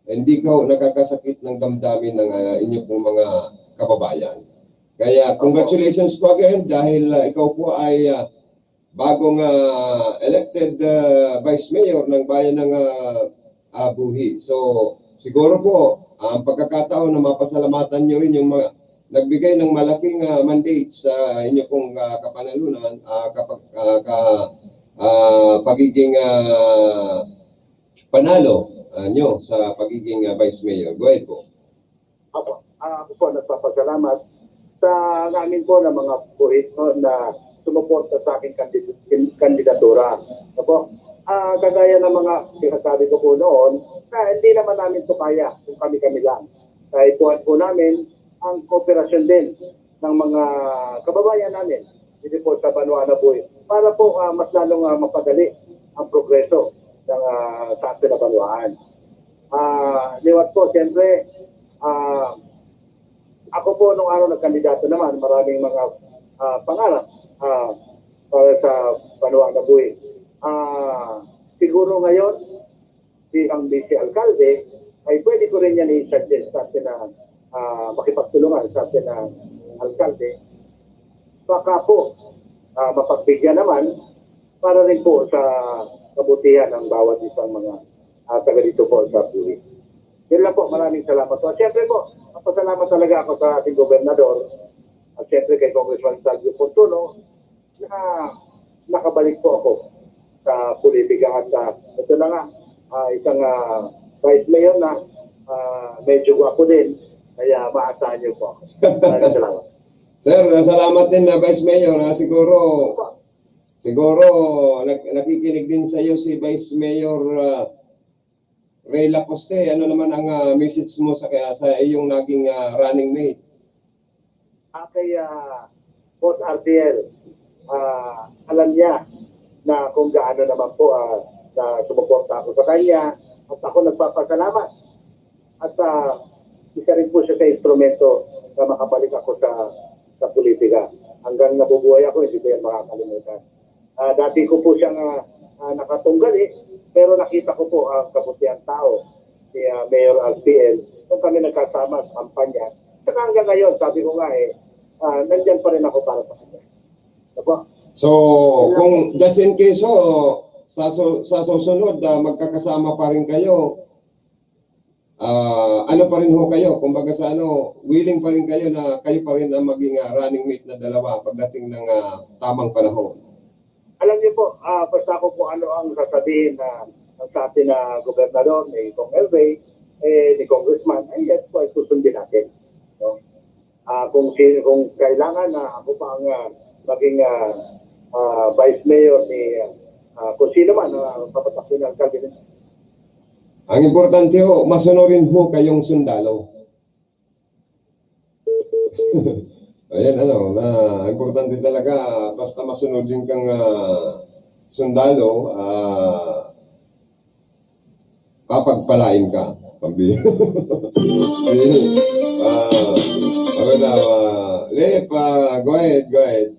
Hindi ko nakakasakit ng damdamin ng, ah, inyo pong mga kababayan. Kaya congratulations po again dahil, ah, ikaw po ay, ah, bagong, ah, elected, ah, vice mayor ng bayan ng, ah, ah, Buhi. So, siguro po, ang pagkakataon na mapasalamatan nyo rin yung mga nagbigay ng malaking, ah, mandate sa inyo pong, ah, kapanalunan, ah, kapag, ah, ka-, ah, pagiging, ah, panalo, ah, nyo sa pagiging, ah, vice mayor. Go ahead po. Opo. Ah, ako po, nagpapasalamat sa namin po ng mga Buhit, no, na sumuporta sa aking kandid-, kandidatura. Opo. Ah, kagaya ng mga sinasabi ko po noon, na hindi naman namin to kaya kung kami-kami lang. Kaipuhan po namin ang kooperasyon din ng mga kababayan namin dito po sa Banwa na Buhi para po, ah, mas lalong, ah, mapadali ang progreso ng, ah, sa atin na banwaan. Ah, liwat po, siyempre, ah, ako po nung araw nagkandidato naman, maraming mga, ah, pangarap, ah, para sa Banwa na Buhi. Ah, siguro ngayon, bilang vice alkalde, ay pwede ko rin yan i-suggest sa atin na, ah, makipagtulungan sa atin na alkalde. Baka po, ah, mapagbigyan naman para rin po sa kabutihan ng bawat isang mga, ah, taga dito po sa Buhi. Yun lang po, maraming salamat po. At syempre po, magpasalamat talaga ako sa ating gobernador at syempre kay Congressman Salvio Fortuno na nakabalik po ako sa politika at, ah, ito na nga, ah, isang, ah, vice mayor na, ah, medyo gwapo din, kaya maasahan niyo po ako. Maraming salamat. Sir, salamat din na Vice Mayor. Ah, siguro, siguro nag-, nakikinig din sa iyo si Vice Mayor, ah, Rey Lacoste. Ano naman ang, ah, message mo sa, kaya sa iyong naging, ah, running mate? Ah, kay, ah, Boss R T L, ah, alam niya na kung gaano naman po, ah, na sumuporta ako sa kanya at ako nagpapasalamat. At, ah, isa rin po siya sa instrumento na makabalik ako sa, sa politika. Hanggang nabubuhay ako, hindi ko yan makakalimutan. Ah, dati ko po siyang, ah, ah, nakatunggali, pero nakita ko po ang kabutihang tao ni, ah, Mayor R T L nung kami nagkasama sa kampanya. Saka hanggang ngayon, sabi ko nga eh, ah, nandyan pa rin ako para sa kanya. Diba? So, kung just in case, so, sa, su-, sa susunod, ah, magkakasama pa rin kayo, ah, ano pa rin ho kayo, kumbaga sa ano, willing pa rin kayo na kayo pa rin ang maging, ah, running mate na dalawa pagdating ng, ah, tamang panahon? Alam niyo po, ah, basta ako kung ano ang sasabihin na, ng sa atin na gobernador, ni Cong Elvey, eh, ni Congressman, ay, yes po, ay susundin natin. No? Ah, kung si-, kung kailangan na ako pa ang, ah, maging, ah, ah, vice mayor ni, ah, kung sino man ang papatakbo ng alkalde. Ang importante ho, masunurin ho kayong sundalo. Ayan, ano, na importante talaga, basta masunod din kang, ah, sundalo, ah, papagpalain ka. Pambi-, si, ah, ano daw, ah, Lip, ah, go ahead, go ahead.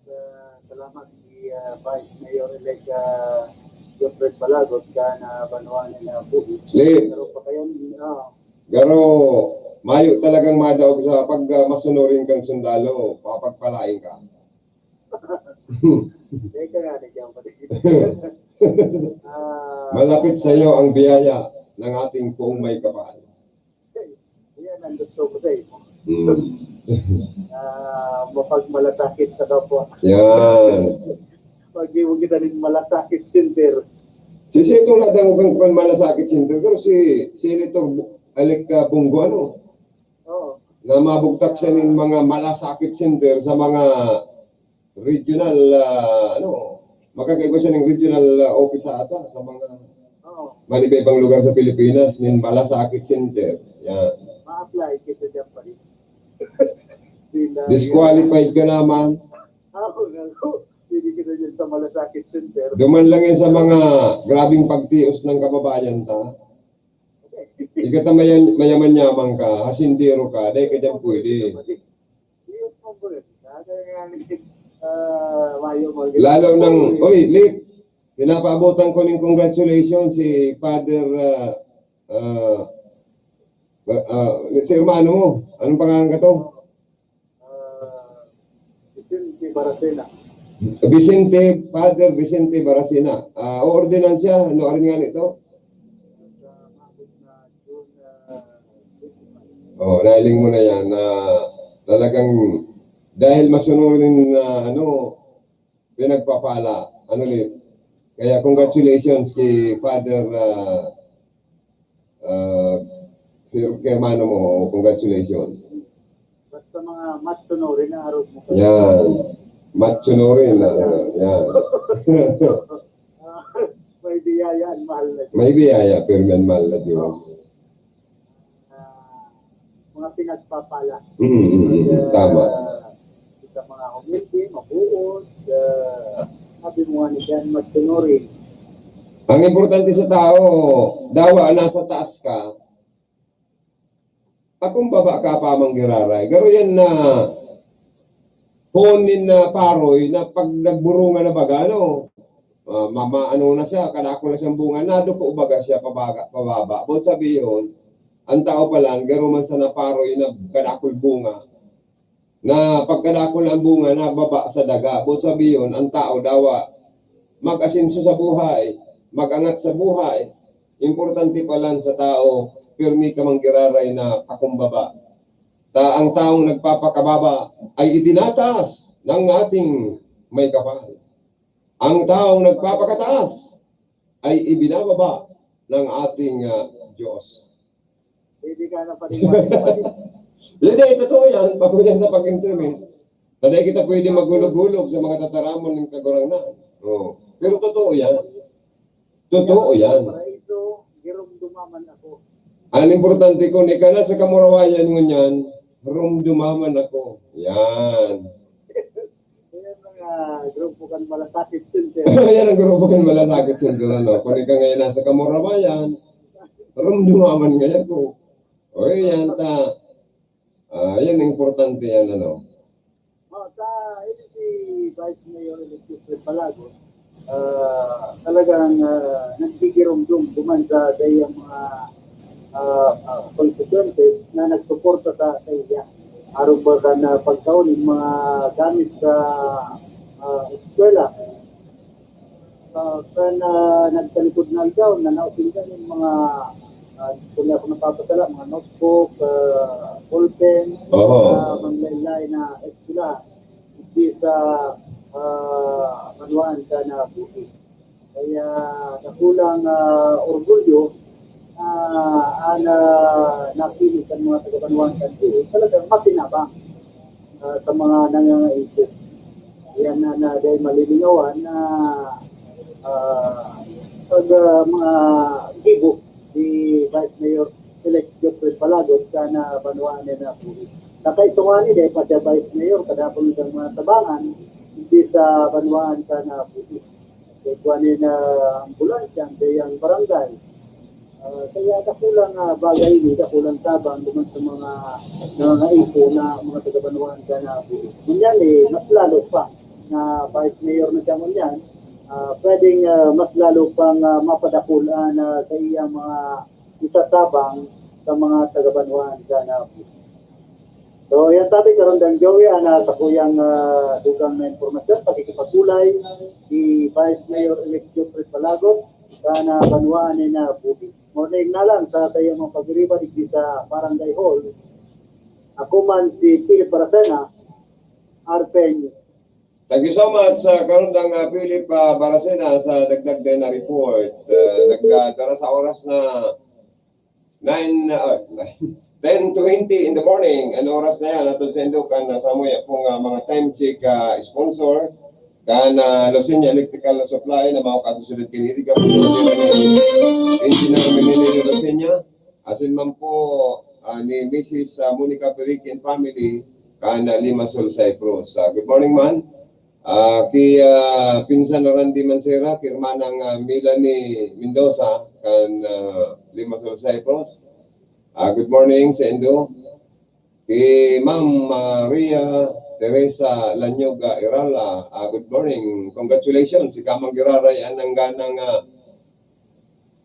Ah, salamat si, ah, Vice Mayor-elect, ah, Jeffrey Balagot ka na banwa na nabuhi. Lip. Pero pa kayo, ah, Garo, mayo talagang madaog sa pag, ah, masunurin kang sundalo, papagpalain ka. Teka nga, nandiyan pa din. Ah, Malapit sa iyo ang biyaya ng ating Poong May Kapal. Yan ang gusto ko sa iyo. Mm. Ah, mapagmalasakit sa kapwa. Yan. Pag-iwan kita nin Malasakit Center. Si Senator Ladang, huwag kang Malasakit Center, pero si Senator Bu-, Alec, ah, Bong Go, ano? Oo. Na mabugtak siya nin mga Malasakit Center sa mga regional, ah, ano, makakaiba siya ng regional, ah, office sa ata, sa mga Oo. manibaybang lugar sa Pilipinas, nin Malasakit Center. Yan. Ma-apply kita dyan pa rin. Sila, Disqualified ka naman. Ako, gago. Pwede kita dyan sa Malasakit Center. Duman lang yan sa mga grabing pagtios ng kababayan ta. Ika ta mayan-, mayaman-yaman ka, hasindero ka, dahil ka dyan pwede. Yun po, bro. Kaya nga, ah, mayo mo. Lalo nang, oy, Lip, pinapaabotan ko ning congratulations si Father, ah, ah, ah, si hermano mo. Anong pangalan ka to? Ah, Vicente Baracena. Vicente, Father Vicente Baracena. Ah, o ordinansya, ano, arin nga nito? Sa mabot na June, ah, twenty-five. Oh, nailing mo na yan na talagang dahil masunurin na, ano, pinagpapala. Ano ni? Kaya congratulations kay Father, ah, ah, si, kay hermano mo, congratulations. Basta mga macho no rin, arog mo. Yan. Macho no rin, ah, yan. Ah, may biyaya ang mahal na Diyos. May biyaya, pero may mahal na Diyos. Ah, mga pinagpapala. Mm, mm, mm, mm. Tama. Sa mga humilde, mabuot, ah, sabi mo nga ni Jan Magtunurin. Ang importante sa tao, dawa nasa taas ka, pakumbaba ka pa manggiraray. Garo yan na poon nin na paroy na pag nagburungan na baga, no? Ah, mama, ano na siya, kadakol na siyang bunga, naduko baga siya pabaga, pababa. Boot sabihon, ang tao pa lang, garo man sa naparoy na kadakol bunga, na pagkadakol ang bunga, nababa sa daga. Boot sabihon, ang tao dawa mag-asenso sa buhay, mag-angat sa buhay. Importante pa lang sa tao, pirmi ka manggiraray na pakumbaba. Ta ang taong nagpapakababa ay itinataas ng ating may kapal. Ang taong nagpapakataas ay ibinababa ng ating, ah, Diyos. Hindi ka na paniwala. Hindi, totoo yan. Bago yan sa pag-interview. Hindi kita pwede maghulog-hulog sa mga tataramon ng Kagurangnan. Oh. Pero totoo yan. Totoo yan. Paraiso, giromdoma man ako. Ang importante, kung ika na sa kamurawayan ngunyan, rumduma man ako. Yan. Yan mga grupo kan malasakit center. Yan ang grupo kan malasakit center, ano? Kung ika ngayon nasa kamurawayan, rumduma man ngayon ko. O, yan ta. Ah, yan ang importante yan, ano? Oh, sa, ini si Vice Mayor Electus Palago, ah, talagang, ah, nagkikiromdom duman sa saiyang mga, ah, ah, constituentes na nagsuporta sa, sa iya. Arog ba kan, ah, pagkaon yung mga gamit sa, ah, eskwela? Ah, kan, ah, nagtalikod na aldaw, na nausindan yung mga, ah, kung ako napapasala, mga notebook, ah, ballpen, Oo. ah, mga lain-lain na eskwela. Hindi sa, ah, banwaan kan Buhi. Kaya dakulang, ah, orgulyo, ah, ang, ah, napili kan mga taga-banwaan kan Buhi, talagang makinabang, ah, sa mga nangangaipo. Yan na, na dahil malilingawan na, ah, pag, ah, mga gibo ni Vice Mayor Elect Geoffrey Palagot sa na banwaan na Buhi. Nakaitungan ni dahil pa siya Vice Mayor, kadapon ng mga tabangan, hindi sa banwaan sa na Buhi. Kaya kuha niya na ambulansya, ang kayang barangay. Ah, kaya dakulang, ah, bagay ini, dakulang tabang duman sa mga nangangaipo na mga taga-banwaan ka na. Ngunyan, eh, mas lalo pa na Vice Mayor na siya ngunyan, ah, pwedeng, ah, mas lalo pang, ah, mapadakul an, ah, sa iyang mga isatabang sa mga taga-banwaan ka na. So, yan sabi, Karandang Joey, ana sa kuyang, ah, dugang na impormasyon, pakikipagulay ni Vice Mayor Elect Geoffrey Palagot, sa na banwaan ni na Buhi. Morning na lang sa tayo mga pagiriba digdi sa Barangay Hall. Ako man si Philip Baracena, Arpen. Thank you so much, uh, Karundang uh, Philip uh, Baracena sa dagdag din na report. Uh, nagdara sa oras na nine, uh, ten twenty in the morning. Ang oras na yan, atod sa Indukan, na sa muya pong uh, mga time check uh, sponsor, kan uh, Losenia Electrical Supply na mga kasusunod kiniriga po ni Engineer Menelio Losenia. Asin man po uh, ni Missus Uh, Monica Perikin family, kan uh, Limassol, Cyprus. Uh, good morning, man. Ah, ki, ah, pinsan na Randy Mancera, ki Hermanang, ah, Melanie Mendoza, kan, ah, Limassol, Cyprus. Ah, good morning sa indo. Ki Ma'am Maria Teresa Lanyoga Irala, ah, good morning. Congratulations, si Kamang Giraray, anang ganang, ah,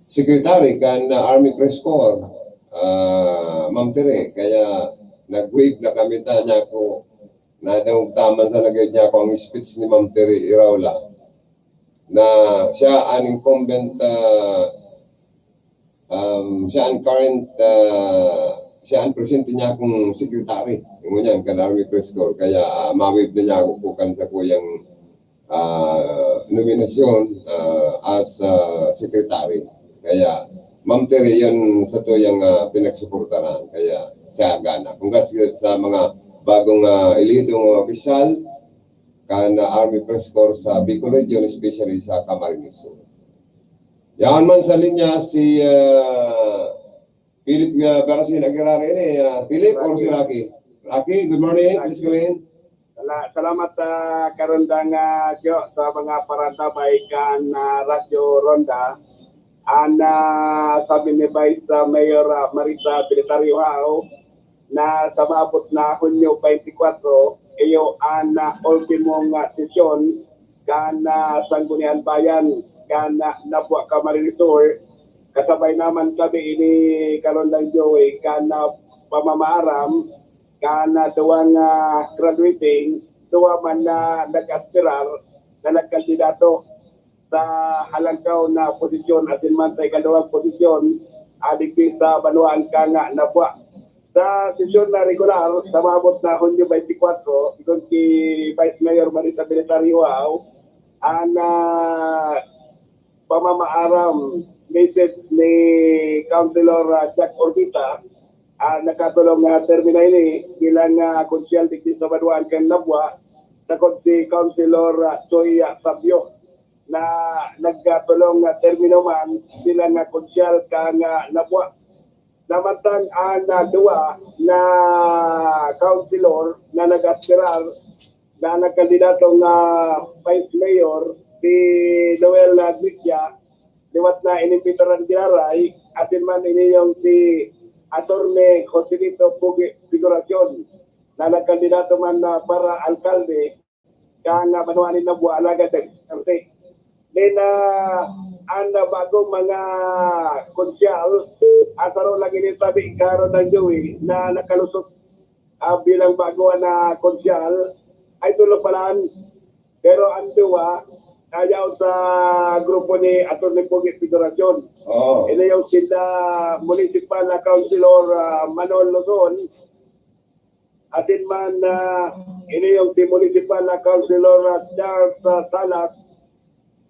secretary kan, ah, Army Press Corps. Ah, Ma'am Tere, kaya nag-wave na kami ta niya ko na daw taman sa lagay niya ako ang speech ni Ma'am Terry Iraula na siya ang incumbent, ah, um, siya ang current, ah, siya ang presente niya akong secretary. Yung yan, kan Army Press Corps. Kaya ah, mawid na niya ako kukan sa kuyang ah, nominasyon ah, as ah, secretary. Kaya, Ma'am Terry, yun sa tuyang ah, pinagsuportaran. Kaya, sa gana. Congrats sa mga bagong ah, elidong opisyal kan ah, Army Press Corps sa Bicol Region, especially sa Camarines Sur. Yan man sa linya si ah, Philip uh, Berasin Aguirre ini. Uh, Philip or si Rocky? Rocky, good morning. Please come in. Sala- Salamat sa karundang uh, Gio, sa mga parantabay kan uh, Radyo Ronda. An uh, sabi ni Vice uh, Mayor uh, Marisa Bilitario Hao na sa maabot na Hunyo twenty-four, iyo an uh, ultimong uh, sesyon kan uh, Sanggunian Bayan kan uh, Nabua Camarines Sur. Kasabay naman kami ini Karondang Joey kan uh, pamamaaram kan uh, duwang uh, graduating, duwa man na nag-aspirar na nagkandidato sa halangkaw na posisyon asin man sa ikaduwang posisyon adigdi sa banwaan kan uh, Nabua. Sa sesyon na regular, sa maabot na Hunyo twenty-four, sigon ki Vice Mayor Marisa Bilitario Hao, ang ah, pamamaaram message ni Councilor ah, Jack Orbita, ah, nakatulong nga termino ini bilang ah, konsyal digdi sa banwaan kan Nabua, sagkod si Councilor ah, Choi ah, Sabio na nagkatulong nga termino man bilang ah, konsyal kan ah, Nabua. Samantang an ah, duwa na councilor na nag-aspirar na nagkandidato nga vice mayor, si Noel Advicia, liwat na inimbitaran giraray, asin man iniyong si Attorney Joselito Pugi Figuracion na nagkandidato man na para alkalde kan banwaan nin Nabua, alagad nag-, Then, ah, an bagong mga konsyal, ah, saro lang ini sabi, Karondang Joey, na nakalusot ah, bilang bago na konsyal, ay tulo pa lang. Pero an duwa, ayaw sa grupo ni Attorney Pugi Figuracion. Oo. Ini yung sila municipal na councilor ah, Manol Luzon, atin man ah, ini yung si municipal na councilor ah, Charles ah, Salas,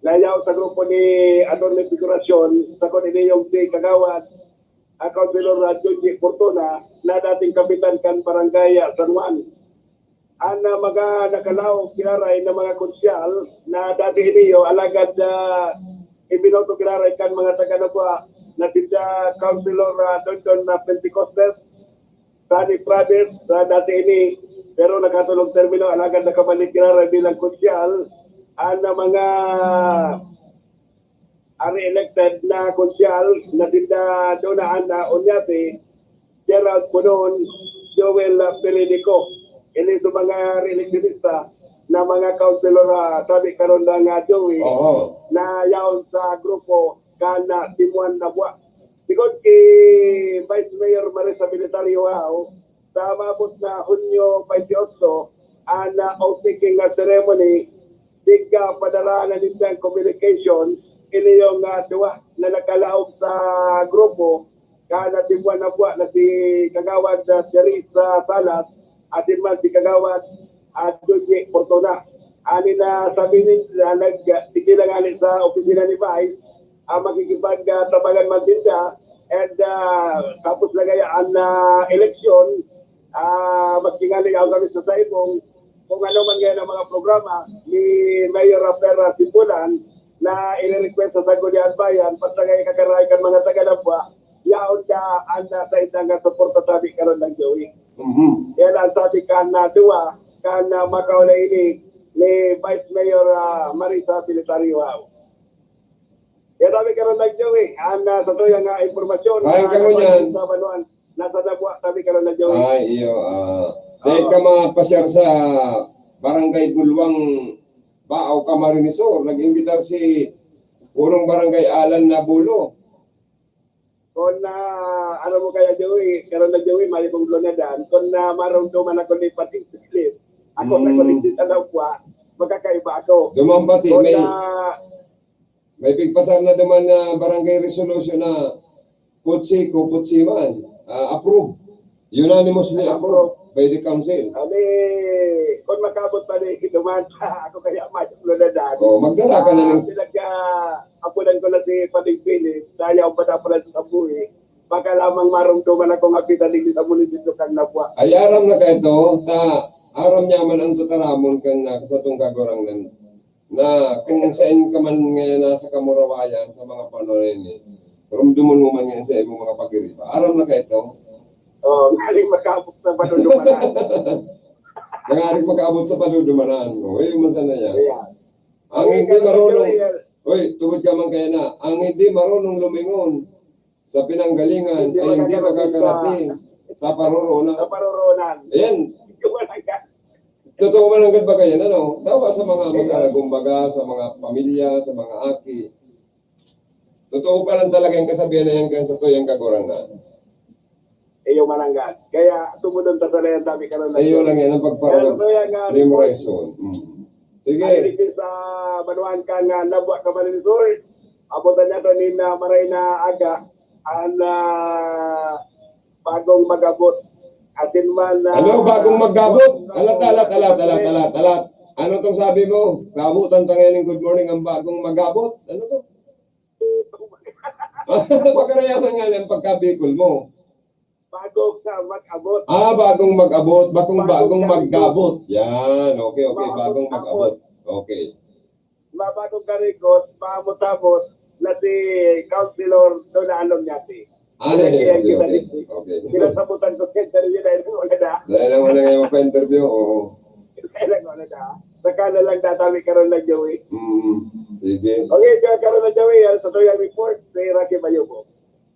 na yaw sa grupo ni Attorney Figuracion, sagkod ini yung si Kagawad ah, Councilor ah, Junji Fortuna, na dating kapitan kan Barangay ah, San Juan. An ah, mga nakalaog giraray na mga konsyal na dati iniyo, alagad ah, ibinoto giraray kan mga taga-Nabua na si ah, Councilor ah, Dondon na Pentecostes, Sunny Brothers sa dati ini, pero nakatulong termino, alagad nakabalik giraray bilang konsyal. An ah, mga ah, re-elected na konsyal na sinda Dona Ana Oñate, Gerald Punon, Joel Peridico. Ini sa mga re-electionista na mga councilor ah, sabi karon na nga Joey, Oo. na yaon sa grupo kan ah, Timuan Nabua. Sigon ki Vice Mayor Marisa Militario Hao, sa maabot na Hunyo twenty-eight, an ah, oath-taking nga ceremony, tigpapadala na nindang communication, ini yung ah, duwa na nakalaog sa grupo, kan ah, Timuan Nabua na si Kagawad ah, Teresa Salas, atin man si Kagawad ah, Joji Fortuna. Ani na sabi ni, na nag-, sige lang ani sa opisina ni Vice, ah, makikipag, ah, tabangan man sinda, and, ah, tapos na kaya ang, ah, eleksyon, ah, maski nga ligaw kami sa saibong, kung ano man ngayon ang mga programa ni Mayor Rafael Simbulan na ire-request sa Sangguniang Bayan, basta nga ikakarahay kan mga taga-Labuan, yaon ka ang, ah, sa indang suporta, sabi karon lang, Joey. Mhm. Yan ang sabi kan, ah, duwa, kan, ah, makauna ini ni Vice Mayor, ah, Marisa Pelitario. Wow. Yan sabi karon lang, Joey. Ang, ah, sa tuyang, ah, impormasyon, Ay, ah, karon yan. Sa Banuan, nasa Labuan, sabi karon lang, Joey. Ay, iyo, ah, Oo. Dahil ka mapasyar sa Barangay Bulwang, Baaw, Camarines Sur, nag-imbitar si Punong Barangay Alan Nabulo. Kung, ah, ano mo kaya, Joey, karon na, Joey, may mong lunadan. Kung, ah, marumduman ako ni Pating Philip, ako na Mm. ko ni Tita Labuan, magkakaiba ako. Duman pati, Kung, may, ah, may pigpasar na duman na barangay resolution na putsi ko, putsi man, ah, approve. Unanimously Approve. approved by the council. Ani, kung makaabot pa ni duman, ako kaya may lunadan. Oh, magdala ka na Ah, ng pinagka-, apunan ko na si Pating Philip, dahil ako pa dapat sa buhi. Baka lamang marumduman akong apitan dito sa munisipyo kan Labuan. Ay, aram na ka ito, ta, aram niya man ang tataramon kan, ah, sa tungkagurang nan, na kung saan ka man ngayon nasa kamurawayan sa mga panahon ini, rumdumon mo man ngayon sa imong mga pag-iriba. Aram na ka ito? Oh, ngaling makaabot sa panunumanan. Nangaring makaabot sa panunumanan. Oh, yun man sana yan. Yeah. Ang Ang hindi ikaw marunong, naman, Uy, tubod ka man kaya na, ang hindi marunong lumingon sa pinanggalingan Hindi ay hindi makakarating sa makakarating sa paroroonan. Sa paroroonan. Ayan. Hindi ko malagay. Totoo man ang gad ba kaya, ano? Dawa sa mga Ayan. mag-aragumbaga, sa mga pamilya, sa mga aki. Totoo pa lang talaga yung kasabihan na yan, kan sa tuyang kagurangan. Iyo mananggad. Kaya tumudon ta sa layan, sabi ka lang. Iyo lang yan, ang pagpara-, Kaya sa layan nga, memorization. Mm. Sige. Ay, dito sa Banuan kan, ah, Labuan, Camarines Sur. Abutan niya to ni na maray na aga. Ang, ah, bagong mag-abot. Asin man, ah, Ano, bagong mag-abot? Alat, alat, alat, alat, alat, alat. Ano tong sabi mo? Naabutan ta ngayon ng good morning ang bagong mag-abot. Ano to? Pagkarayaman nga ng pagkabikol mo. Bago ka mag-abot. Ah, bagong mag-abot. Bakong Bagong bagong karikot. mag-abot. Yan. Okay, okay. Bagong Bagong mag-abot. Okay. Mabagong karikot, maabot-abot na si Councilor Dona Alon Yati. Ay, Kaya okay, kita okay. dito. Okay. Pinasabutan ko siya, pero yun ay wala na. Dahil lang wala nga yung pa-interview, oo. Kaya lang wala na. Saka na lang tatawag karon na, Joey. Mm, sige. Okay, kaya karon na, Joey, ah, sa tuyang report, si Rocky Bayubo.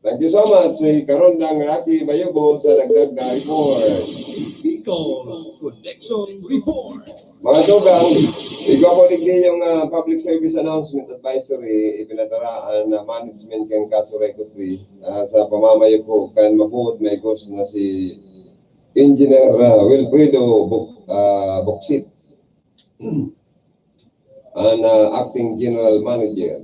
Thank you so much, si Karon ng Rocky Bayubo sa dagdag na report. Bicol Connection Report. Mga tugang, igwa po digdi yung, ah, public service announcement advisory, ipinadaraan na management kan Casureco Three, ah, sa pamamayo po kan mabuot na igos na si Engineer, ah, Wilfredo Buk-, ah, Buksit. An, ah, acting general manager.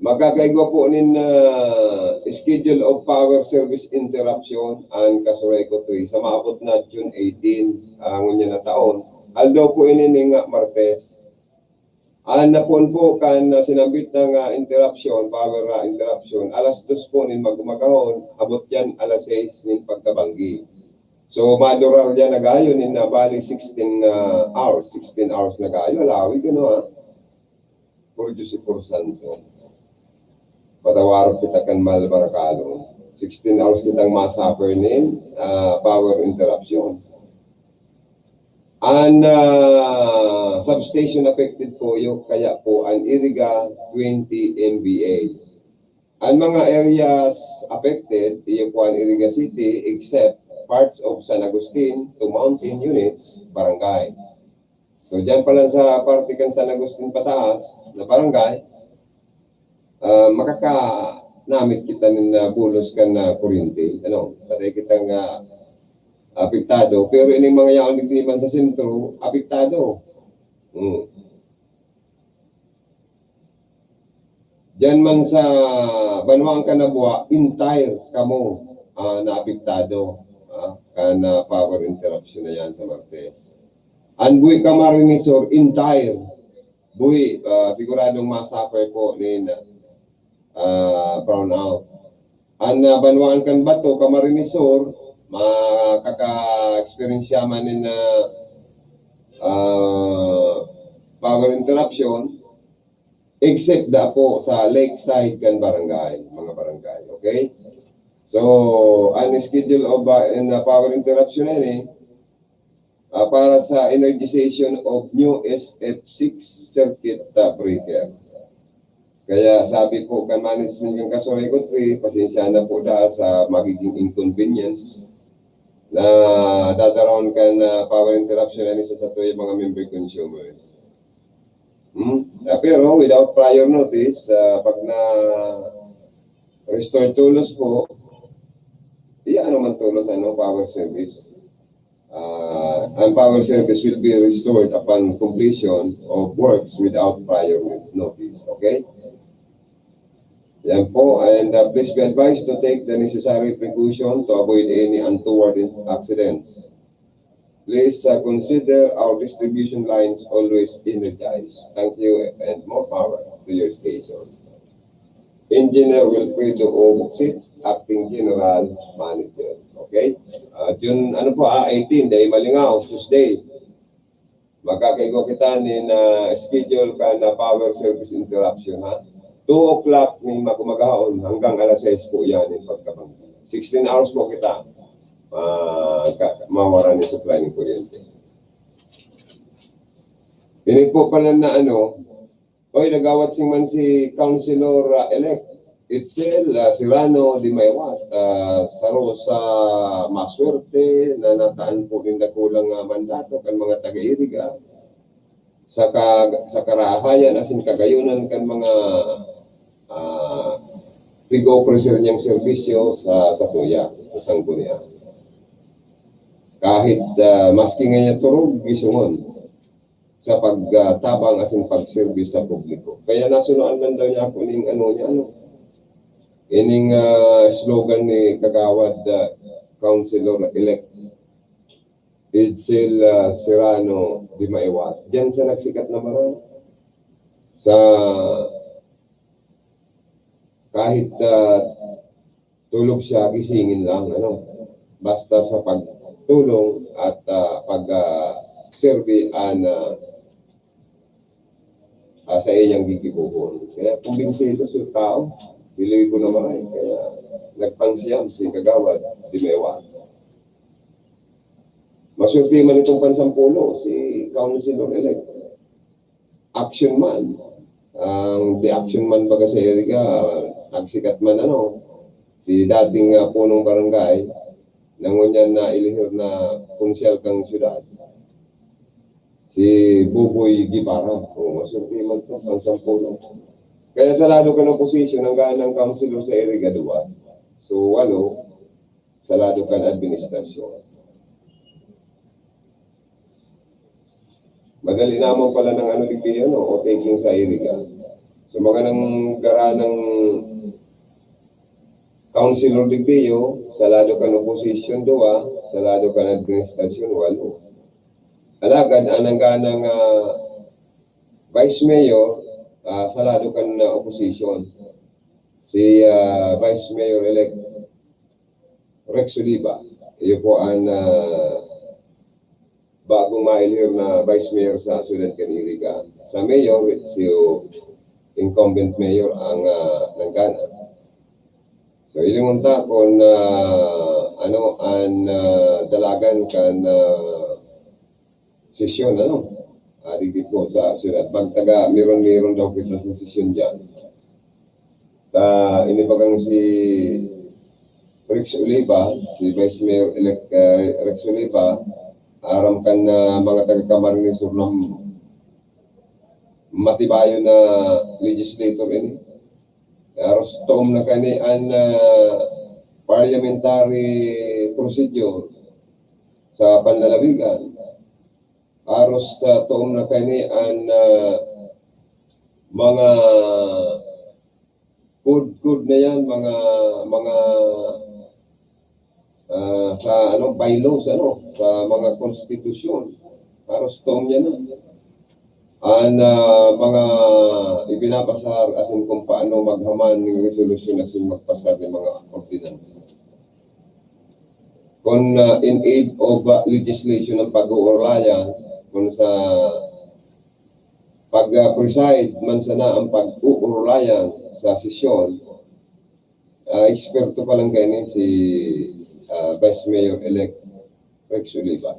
Magkakaigwa po nin, ah, schedule of power service interruption an Casureco Three sa maabot na June eighteen, ah, ngunyan na taon. Aldaw po ini ning, ah, Martes. An napon po kan, ah, sinambit na nga interruption, power, ah, interruption, alas dos po nin mag-umagahon, abot yan alas sais nin pagkabanggi. So, madurar yan na gayon nin, ah, bali sixteen, ah, hours. Sixteen hours na gayon, lawig, ano, ha? Por Diyos y por Santo. Patawaron kita kan mahal na Barakalon. Sixteen hours kitang ma-suffer nin, ah, power interruption. An, ah, substation affected po, iyo kaya po an Iriga twenty M V A. An mga areas affected, iyo po an Iriga City, except parts of San Agustin to Mountain Units, Barangay. So, dyan pa lang sa parte kan San Agustin pataas na barangay, ah, makakanamit kita nin, ah, bulos kan, ah, kuryente. Ano, patay kita nga apektado. Pero ining mga yaon digdi man sa sentro, apektado. Hmm. Diyan man sa Banwaan kan Labuan, entire kamo, ah, naapektado, ah, kan, ah, power interruption na yan sa Martes. An buhi Camarines Sur, entire buhi, ah, siguradong ma-suffer po nin, ah, brownout. An, ah, banwaan kan Bato, Camarines Sur, makaka-experience man nin, ah, ah, power interruption, except da po sa lakeside kan barangay, mga barangay, okay? So, an schedule of, ah, in, ah, power interruption na ini, ah, para sa energization of new S F six circuit, ah, breaker. Kaya sabi po kan management kan Casuray Country, pasensya na po dahil sa magiging inconvenience na dadaraon kan, ah, power interruption na ini sa satuyang mga member consumers. Hmm? Ah, pero without prior notice, ah, pag na-restore tolos po, iya ano man tolos, ano, power service. Ah, ang power service will be restored upon completion of works without prior notice. Okay? Yan po. And, uh, please be advised to take the necessary precaution to avoid any untoward in-, accidents. Please, uh, consider our distribution lines always energized. Thank you and more power to your station. Engineer Wilfredo O. Buxit, Acting General Manager. Okay? Ah, June, ano po, ah, eighteen, dai malingaw, Tuesday. Magkakaigwa kita nin, ah, schedule kan, ah, power service interruption, ha? Two o'clock nin mag-, umagahon hanggang alas sais po yan yung pagkabanggi. Sixteen hours po kita, ah, ka-, mawaran yung supply ng kuryente. Ini po pala na ano, Oy, nagawat sing man si Councilor, ah, elect Itzel, ah, Serrano de Maywat, ah, saro sa maswerte na nataan po nin dakulang, ah, mandato kan mga taga-Iriga sa ka-, sa karahayan asin kagayonan kan mga, ah, pig-offer niyang serbisyo sa, sa tuya, sa sanggunian. Kahit, ah, maski ngayon turog, gisungon sa pagtabang asin pagserbis sa publiko. Kaya nasunoan man daw niya ako ning ano niya, ano, ining, ah, slogan ni Kagawad, ah, Councilor-elect Edsel, ah, Serrano de Maywat. Diyan sa nagsikat na barang, sa kahit, ah, tulog siya, gisingin lang, ano. Basta sa pagtulong at, ah, pag, ah, serbi an, ah, ah, sa iyang gigibohon. Kaya kumbinsido si tao, biloy ko na maray. Kaya nagpangsiyam si Kagawad de Maywat. Maswerte man itong pansampulo, si Councilor-elect. Action man. Ang the action man baga sa Iriga, nagsikat man ano, si dating, ah, punong barangay, na ngunyan na ilihir na konsyal kan syudad, si Buboy Guevara. O, maswerte man to, pansampulo. Kaya sa lado kan opposition, ang ganang councilor sa Iriga, duwa. So, walo, sa lado kan administrasyon. Madali naman pala ng ano, digdi, ano, o taking sa Iriga. So, mga nang gara ng councilor digdi, sa lado kan opposition, duwa, sa lado kan administrasyon, walo. Alagad, ang nangganang, ah, vice mayor, ah, sa lado kan, ah, opposition, si, ah, Vice Mayor-elect Rex Oliva. Iyo po ang, ah, bagong mailhir na vice mayor sa siyudad kan Iriga. Sa mayor, si incumbent mayor ang, ah, nanggana. So, hilingon ta kung, ah, ano ang, ah, dalagan kan, ah, sesyon, ano? Ah, digdi po sa siyudad. Pag taga, meron, meron daw kita sa sesyon diyan. Ah, inibagang si Rex Oliva, si Vice Mayor-elect, ah, Rex Oliva, aram kan, ah, mga taga Camarines Sur na matibayon na legislator ini. Aros toom na kani an, ah, parliamentary procedure sa panlalawigan. Aros, ah, toom na kani an, ah, mga code-code na yan, mga, mga, ah, sa, ano, bylaws, ano, sa mga konstitusyon. Arostom niya na. An, ah, mga ibinabasar asin kung paano maghaman ning resolusyon asin magpasar ning mga ordinansa. Kun, ah, in aid of, ah, legislation ang pag-uurulayan, kun sa pag, ah, preside man sana ang pag-uurulayan sa sesyon, ah, eksperto pa lang kaini si, ah, Vice Mayor-elect Rex Oliva.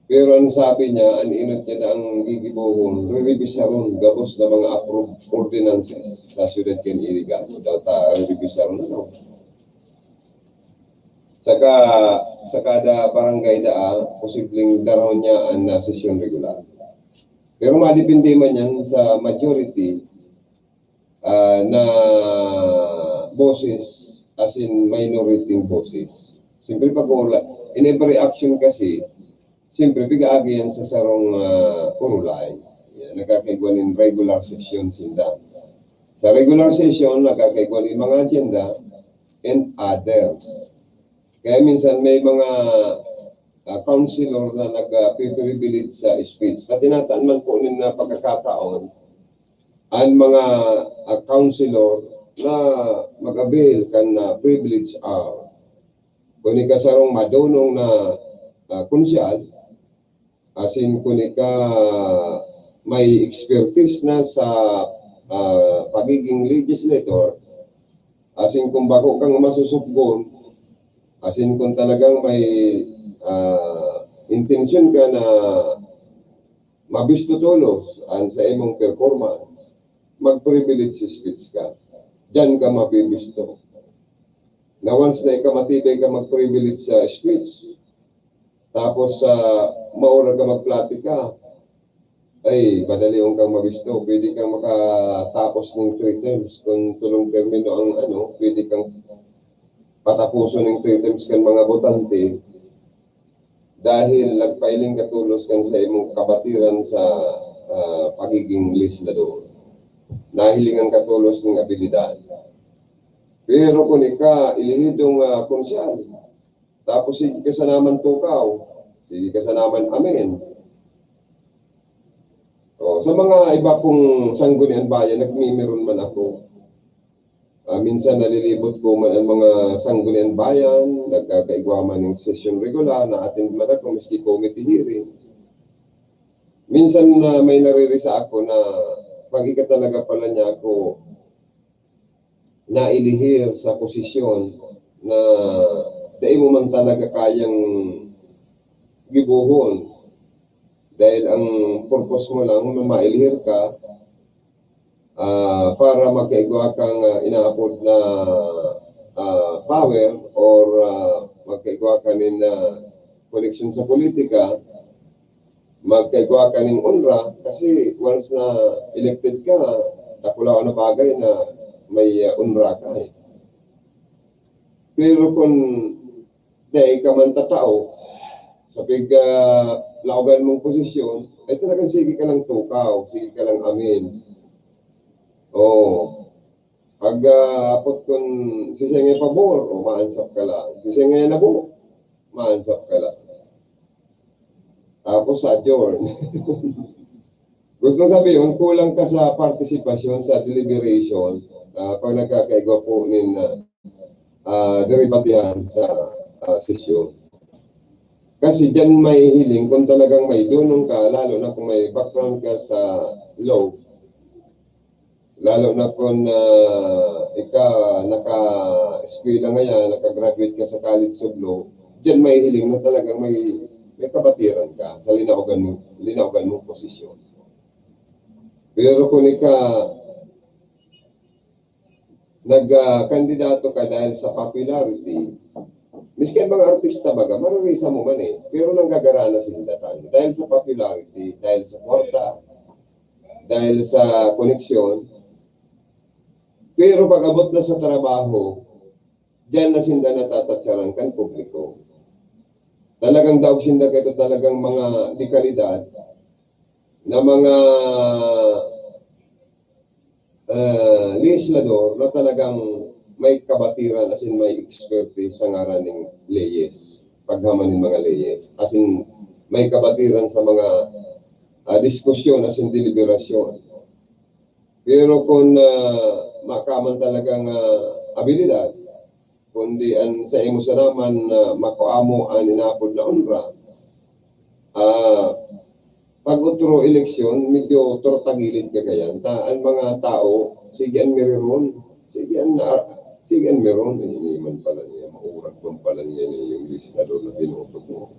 Pero ang sabi niya, an enot niya na ang gigibohon, rerebisaron gabos na mga approved ordinances sa siyudad kan Iriga. Daw ta rerebisaron, ano? Saka, sa kada barangay daa, posibleng darahon niya an, ah, sesyon regular. Pero madepende man yan sa majority, ah, na boses, as in minority boses. Siyempre, pag-uurula-, in every action kasi, siyempre, pig-aagi yan sa sarong, ah, urulay. Yan, nagkakaigwa nin regular session sinda. Sa regular session, nagkakaigwa nin mga agenda and others. Kaya minsan may mga, ah, councilor na nag, ah, privilege sa speech. Sa tinataan man po nin, ah, pagkakataon, an mga, ah, councilor na mag-avail kan, ah, privilege hour. Kun ika sarong madonong na, ah, konsyal, asin kun ika may expertise na sa, ah, pagiging legislator, asin kun bako kang masusupgon, asin kun talagang may, ah, intensyon ka na mabisto tolos an sa imong performance, mag-privilege speech ka. Diyan ka mabibisto. Na once na ika matibay ka mag-privilege sa speech, tapos, ah, maura ka magplatika, ay, madalion kang mabisto. Pwede kang makatapos ng three terms. Kung tulong termino ang ano, pwede kang patapuson ng three terms kan mga botante dahil nagpailing ka tolos kan sa imong kabatiran sa, ah, pagiging legislador. Nahilingan ka tolos ng abilidad. Pero kung ika, ilihidong, ah, konsyal, tapos sige ka sa naman tukaw, sige ka sa naman amen. O, sa mga iba pong sanggunian bayan, nagmimiron man ako. Ah, minsan nalilibot ko man ang mga sanggunian bayan, nagkakaigwa man ng sesyon regular, na-attend man ako, miski committee hearings. Minsan na may naririsa ako na pag ika talaga pala niya ako nailihir sa posisyon na dai mo man talaga kayang gibohon. Dahil ang purpose mo lang na mailihir ka, ah, para magkaigwa kang, ah, inaapod na, ah, power or, ah, magkaigwa ka nin, ah, koneksyon sa politika, magkaigwa ka ning onra, kasi once na elected ka, dakulaon na bagay na may, ah, onra ka, eh. Pero kung dai ka man tatao, sa pig-, ah, laogan mong posisyon, ay talagang sige ka lang tukaw, sige ka lang amin. Oo. Pag, ah, apot kun sisengay pabor, o maansap ka lang. Sisengay nabo, maansap ka lang. Tapos adjourn. Gusto sabihin, kulang ka sa partisipasyon sa deliberation, ah, pag nagkakaigwa po nin, ah, ah, deribatihan sa, ah, sesyon. Kasi diyan mahihiling kung talagang may dunong ka, lalo na kung may background ka sa law, lalo na kung, ah, ika naka-eskwela ngayan, naka-graduate ka sa College of Law, diyan mahihiling na talagang may, may kabatiran ka sa linaogan mo, linaogan mong posisyon. Pero kung ika nag, ah, kandidato ka dahil sa popularity, miski ang mga artista baga, mararisa mo man eh, pero nanggagarana sinda tayo dahil sa popularity, dahil sa kwarta, dahil sa koneksyon. Pero pag-abot na sa trabaho, diyan na sinda natatatsaran kan publiko. Talagang daog sinda kaito talagang mga dekalidad na mga, ah, legislador na talagang may kabatiran, as in, may expertise sa ngaran ning leyes, paghaman ning mga leyes. As in, may kabatiran sa mga, ah, diskusyon asin deliberasyon. Pero kung, ah, makaman talagang, ah, abilidad, kundi an sa imo sana man, ah, makua mo an inapod na onra, ah, pag otro eleksyon, medyo tortagilid ka kaya. Ta, an mga tao, sige an meron, sige an, ah, sige an meron. Eh, ini man pala niya, maurag man pala niya na yung legislador na binoto ko.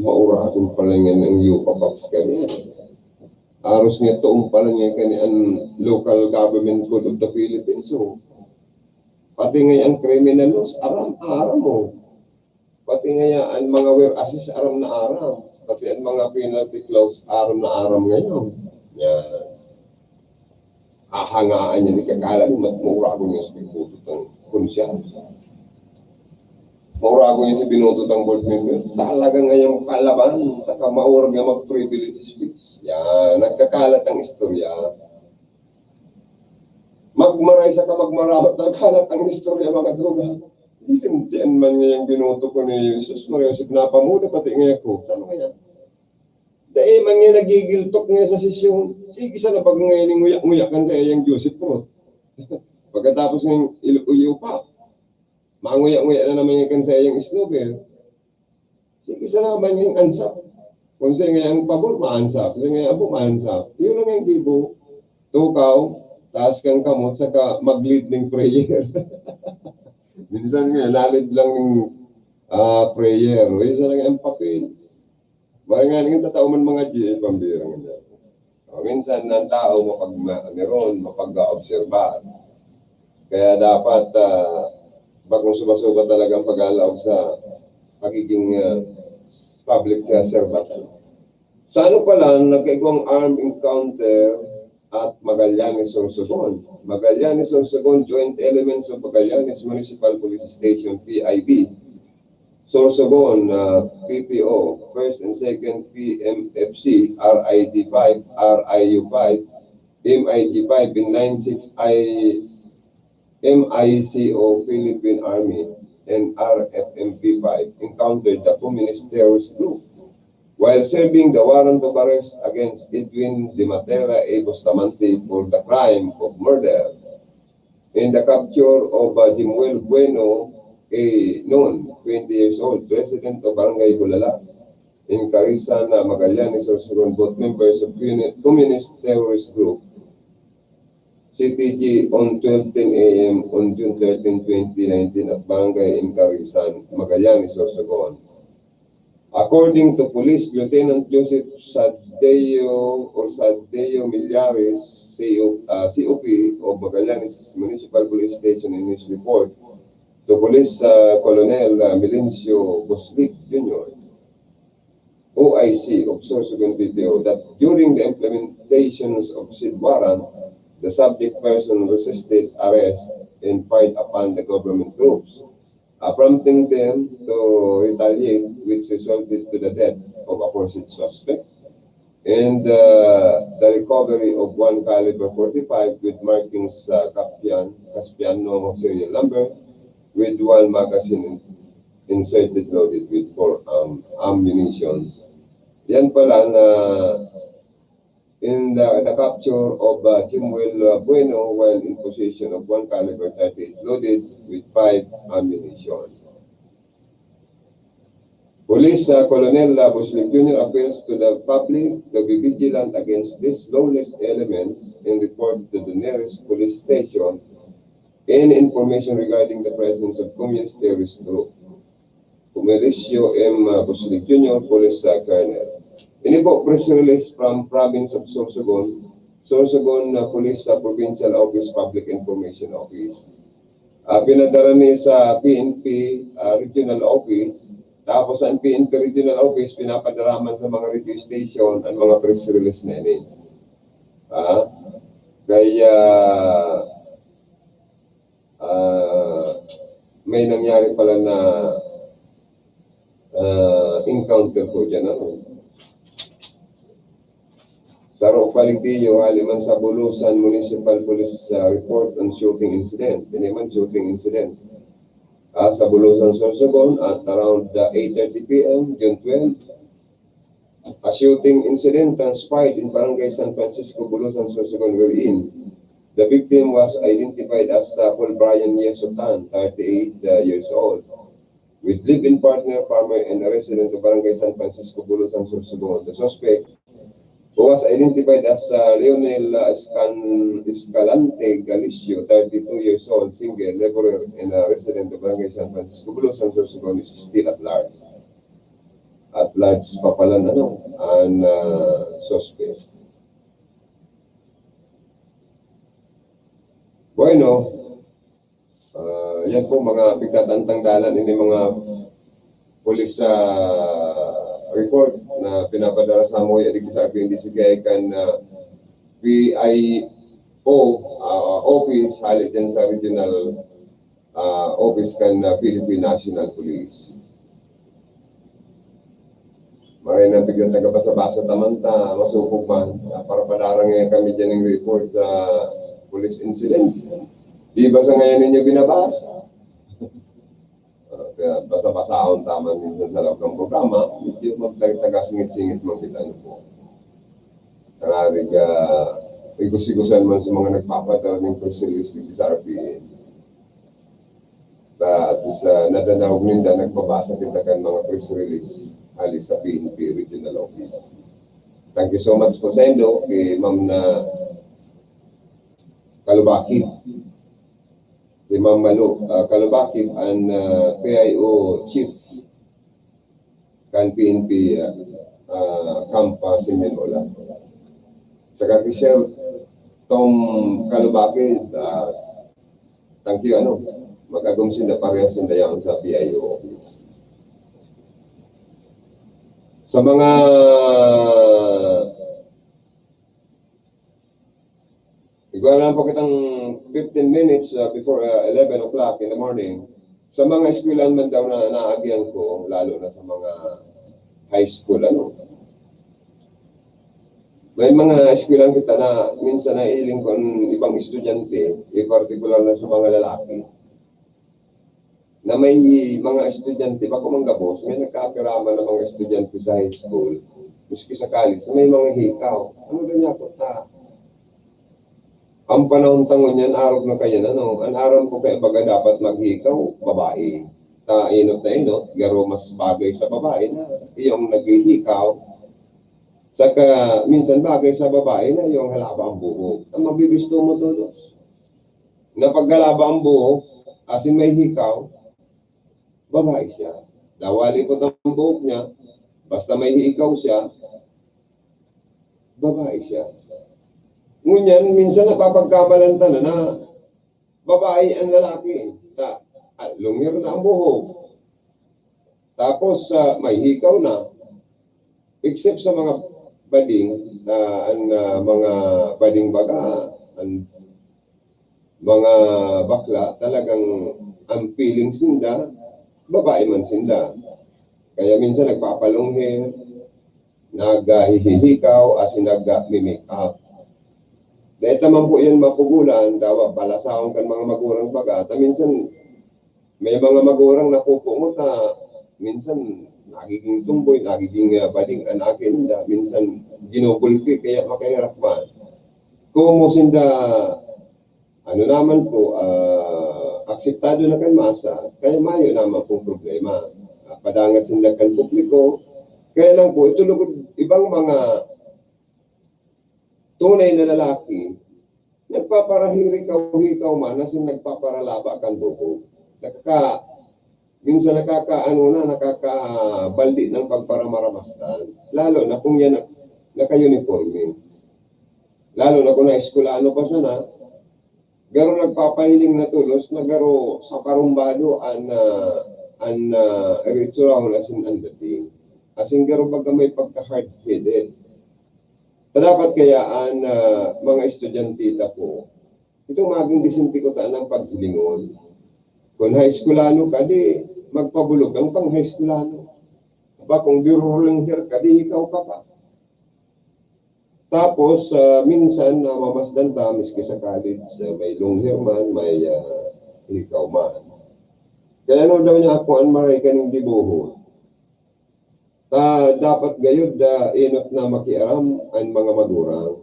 Mauragon pala niya ang Yupa Paps kaniya. Aros niya toon pala niya kani an Local Government Code of the Philippines. So, pati nga ang criminal laws, aram, aram mo. Pati nga an mga whereases, aram na aram. Pati ang mga penalty clause, aram na aram ngayon. Yan. Hahangaan niya ni kakalan, mat-, mauragon niya sa binoto tang konsehal. Mauragon niya sa binoto tang board member. Talaga ngayang kalaban, saka maurag nga mag-privilege speech. Yan, nagkakalat ang istorya. Magmaray saka magmarahot, nagkalat ang istorya, mga duga. Ilintian man ngayang binoto ko ni Jesus, Maria Joseph, napamuda pati ngayon ko. Ano kaya? Dai man nga nagigiltok nga sa sesyon. Sige sana pag ngayon nguya-nguya kan sa iyang Joseph Roth. Pagkatapos ng il-, uyo pa, manguya-nguya na naman yan kan sa iyang slogan. Sige sana man yung ansap. Kung sa nga ang pabor, maansap. Kung sa nga ang abo, maansap. Yun lang yung gibo. Tukaw, taas kang kamot, saka mag-lead ng prayer. Minsan nga, nalid lang ng, ah, prayer. Yun sana nga ang papel. Maray nga, naging tatao man mga G A, pambira nga niya. O, minsan, ang tao mapag-, ma-, meron, mapag-obserba. Kaya dapat, ah, bakong suba-suba talaga ang pag-aalaog sa pagiging, ah, public, ah, servant. Sa ano pala, nagkaigwang armed encounter at Magallanes, Sorsogon. Magallanes, Sorsogon, joint elements of Magallanes Municipal Police Station, P I B, Sorsogon, ah, P P O, first and second P M F C, R I D five, R I U five, M I G five, and line six I, M I C O, Philippine Army, and R F M P five encountered the communist terrorist group while serving the warrant of arrest against Edwin de Matera A. Bustamante for the crime of murder in the capture of, uh, Jimuel Bueno A. Noon, twenty years old, resident of Barangay Bulala, in Carisan, uh, Magallanes, Sorsogon, both members of comuni-, communist terrorist group, C T G, on twelve ten A M on June thirteen, twenty nineteen at Barangay Incarisan, Magallanes, Sorsogon. According to Police Lieutenant Joseph Sadeo or Sadeo Millares, C O, ah, C O P of Magallanes Municipal Police Station in his report to Police, ah, Colonel, ah, Melencio Boslic Junior, O I C of Sorsogon P P O, that during the implementations of said warrant, the subject person resisted arrest and fired upon the government troops, uh, prompting them to retaliate, which resulted to the death of aforesaid suspect and, uh, the recovery of one caliber forty-five with markings, uh, Caspian, Caspiano serial number, with one magazine in-, inserted loaded with four, um, ammunitions. Yan pala na in the, the capture of, uh, Chimuel, uh, Bueno while in possession of one caliber thirty-eight loaded with five ammunition. Police, uh, Colonel, uh, Boslic Junior appeals to the public to be vigilant against these lawless elements and report to the nearest police station any information regarding the presence of communist terrorist group. Comercio M. Boslic Junior, Police, uh, Colonel. Ini po, press release from province of Sorsogon, Sorsogon, uh, Police, uh, Provincial Office, Public Information Office. Ah, pinadara ni sa P N P, ah, Regional Office. Tapos ang P N P Regional Office, pinapadara man sa mga radio station ang mga press release na ini. Ah, kaya, ah, may nangyari pala na, ah, encounter po dyan, ano? Saro pa ligdi, hali man sa Bulusan Municipal Police, ah, report on shooting incident. Ini man shooting incident. ah, sa Bulusan, Sorsogon at around the eight thirty P M, June twelve, a shooting incident transpired in Barangay San Francisco, Bulusan, Sorsogon, wherein the victim was identified as, uh, Paul Brian Yesutan, thirty-eight, uh, years old, with live-in partner, farmer, and a resident of Barangay San Francisco, Bulusan, Sorsogon. The suspect, who was identified as, uh, Leonel, uh, Escan-, Escalante Galicio, thirty-two years old, single, laborer, and a resident of Barangay San Francisco, Bulusan, Sorsogon, is still at large. At large pa pala, ano, ang, uh, suspect. Bueno, ah, yan po mga pigtatangtangdanan ini mga police, ah, report na pinapadara sa amoy adigdi sa R P N D C K kan, ah, P I O, ah, office, hali dyan sa regional, ah, office kan, ah, Philippine National Police. Maray na biglang taga-basa-basa taman ta, masupog man. Ah, para padarang ngayon kami dyan ng report sa police incident. Di ba sa ngayon ninyo binabasa? Ah, kaya basa-basahon taman minsan sa loob ng programa, medyo magtaga-singit-singit man kita, ano po. Tangarig, ah, igos-igosan man sa mga nagpapadara ng press release dito sa R P N. At sa nadanaog ninda, nagbabasa kita kan mga press release hali sa P N P Regional Office. Thank you so much po sa indo, kay Ma'am na Kalubakib. Kay Ma'am Malu, ah, Kalubakib, ang, ah, P I O chief kan P N P, ah, ah, Camp, ah, Señalola. Saka kay Sir Tom Kalubakib, ah, thank you, ano, mag-agom sinda, parehas sinda yaon sa P I O office. Sa mga, igwa lang po kitang fifteen minutes, ah, before, ah, eleven o'clock in the morning. Sa mga eskwelahan man daw na naagihan ko, lalo na sa mga high school, ano, may mga eskwelahan kita na minsan nailing ko ang ibang estudyante, in particular na sa mga lalaki, na may mga estudyante, bako man gabos, may nagkapiraman na mga estudyante sa high school, maski sa college, may mga hikaw. Ano ba niya ako ta? Ang panahon ta ngunyan, arog na kayan, ano, ang aram ko kaya baga dapat maghikaw, babae. Ta, inot na inot, garo mas bagay sa babae na iyong naghihikaw. Saka, minsan bagay sa babae na iyong halaba ang buhok. Ang mabibisto mo todos. Na pagkalaba ang buhok, asin may hikaw, babae siya. Dawali po ang buhok niya, basta may hikaw siya, babae siya. Ngunyan, minsan napapagkamalan ta na, na babae ang lalaki. Ta, ah, lungir na ang buhok. Tapos, ah, may hikaw na. Except sa mga bading, ah, ang, ah, mga bading baga, ang mga bakla, talagang ang feelings ninda, babae man sinda. Kaya minsan nagpapalong hair, naghihikaw, asin nagmi-make up. Dahil taman po yan mapugulan, dawa balasahon kan mga magurang baga, ta minsan may mga magurang napupungot na minsan nagiging tumboy, nagiging, ah, bading ang akin, da, minsan ginugulpi, kaya makahirap man. Kung mo sinda, ano naman po, ah, akseptado na kan masa, kaya mayo naman pong problema. Ah, padangat sinda kan publiko, kaya lang po, ito lugod, ibang mga tunay na lalaki, nagpaparahirikaw-hikaw man, asin nagpaparalaba kan buhok. Nakaka-, minsan nakakaano na, nakakabaldi ng pagparamarabastan. Lalo na kung yan nak-, naka-uniforme. Lalo na kung na-eskwelano pa sana, garo nagpapahiling na tolos na garo sa parumbado an, ah, an, ah, ritsurahon asin an dating. Asin garo baga may pagka-hard-headed. Ta dapat kaya an, ah, mga estudyante ta po, itong maging disente ko ta ng paghilingon. Kung high schoolano ka, di magpabulog ang pang high schoolano. Aba, kung birurulang hair ka, di ikaw ka pa. Tapos, ah, minsan namamasdan ta, miski sa college, ah, may long hair man, may, ah, hikaw man. Kaya ano daw niya ako an maray kaning dibuhon? Ta dapat gayud da enot na makiaram an mga magurang.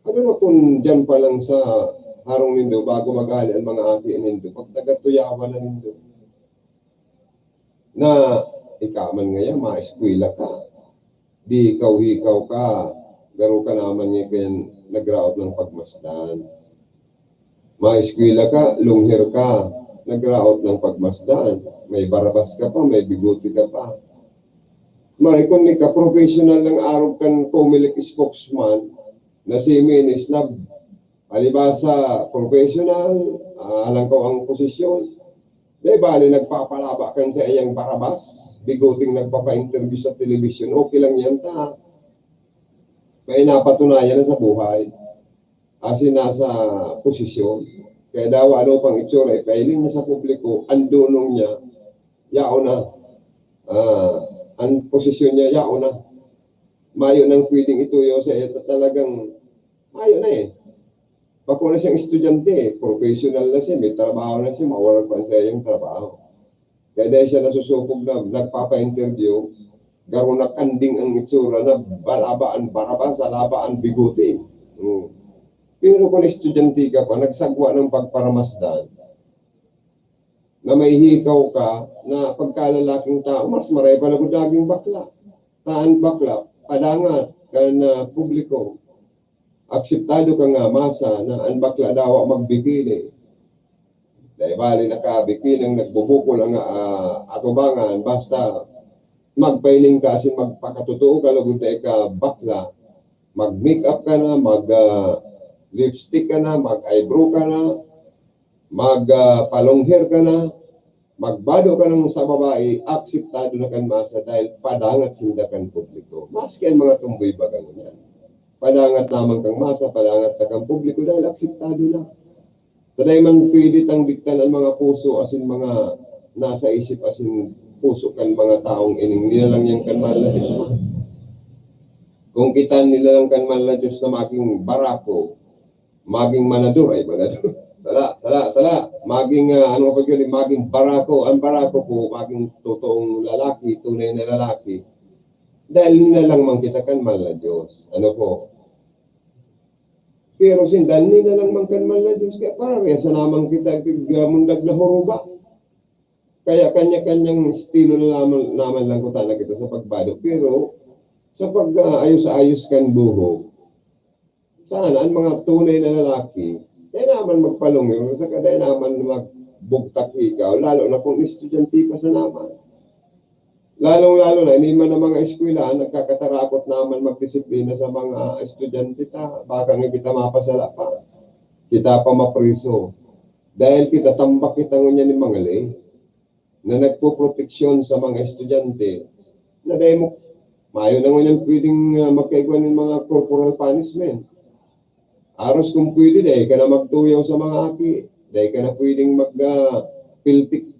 Ano na kun diyan pa lang sa harong nindo, bago maghale an mga aki nindo, pagtagatuyawan na nindo. Na ikaw man ngaya, maeskwela ka, di hikaw-hikaw ka, garo ka naman ngaya kan nagraot ng pagmasdan. Maeskwela ka, longher ka, nagraot ng pagmasdan. May barabas ka pa, may bigote ka pa. Maray kun ika professional ng arog kan Comelec spokesman na si Minis na palibasa professional, ah, alangkaw ang posisyon. Di bali nagpapalaba kan sa iyang barabas, bigoting nagpapa-interview sa telebisyon, okay lang yan ta. May napatunayan na sa buhay. Asin nasa posisyon. Kaya dawa ano pang itsura, ipailing niya sa publiko, ang dunong niya, yaon na. Ah, ang posisyon niya, yaon na. Mayo nang pwedeng ituyo sa iyo, talagang mayo na eh. Bako na siyang estudyante eh, professional na siya, may trabaho na siya, mawalan pa siya yung trabaho. Kaya dahil siya nasusupog na nagpapa-interview, garo na kanding ang itsura na balaba ang barabas, alaba ang bigote. Hmm. Pero kung estudyante ka pa, nagsagwa ng pagparamasdan, na may hikaw ka, na pagkalalaking tao, mas maray pa lagod naging bakla. Taan bakla, padangat, kan ah, publiko. Akseptado ka nga masa na an bakla dawa magbikini. Dai bali nakabikini ang nagbubukol ang ah, atubangan, basta magpailing ka asin magpakatotoo ka lugod na ika bakla. Mag-makeup ka na, mag ah, lipstick ka na, mag-eyebrow ka na, mag ah, pa-long hair ka na, magbado ka ng sa babae, akseptado na kan masa dahil padangat sinda kan publiko. Maski ang mga tumboy baga ngunyan. Padangat lamang kang masa, padangat na kang publiko dahil akseptado na. Taday man pwede tang diktan ang mga puso asin mga nasa isip asin puso kan mga taong ining nilalang yan kan mahal na Diyos. Kung kita nilalang kan mahal na Diyos na maging barako, maging manador, ay manador, sala, sala, sala, maging, ah, ano pa yun, maging barako, ang barako po, maging totoong lalaki, tunay na lalaki. Dahil nilalang man kita kan mahal na Diyos. Ano po? Pero sinda, nilalang man kan mahal na Diyos, kaya parehas na lamang kita, pig-, ah, mundag na huruba. Kaya kanya-kanyang estilo na lamang, naman lang kung tana kita sa pagbado. Pero sa pag-aayos-ayos kan buhok, sana ang mga tunay na lalaki, kaya naman magpalungil, sa kaya naman magbugtak ikaw, lalo na kung estudyante pa sa naman. Lalong-lalo na, ini man ang mga eskwelahan, nagkakatarakot naman magdisiplina sa mga estudyante ta. Baka nga kita mapasala pa. Kita pa mapriso. Dahil kita tambak kita ngunyan ni mga lay na nagpoproteksyon sa mga estudyante na dahil mo, mayo na ngunyan pwedeng ah, magkaigwa ng mga corporal punishment. Aros kung pwede, dahil ka na magtuyaw sa mga aki, dahil ka na pwedeng mag ah, piltik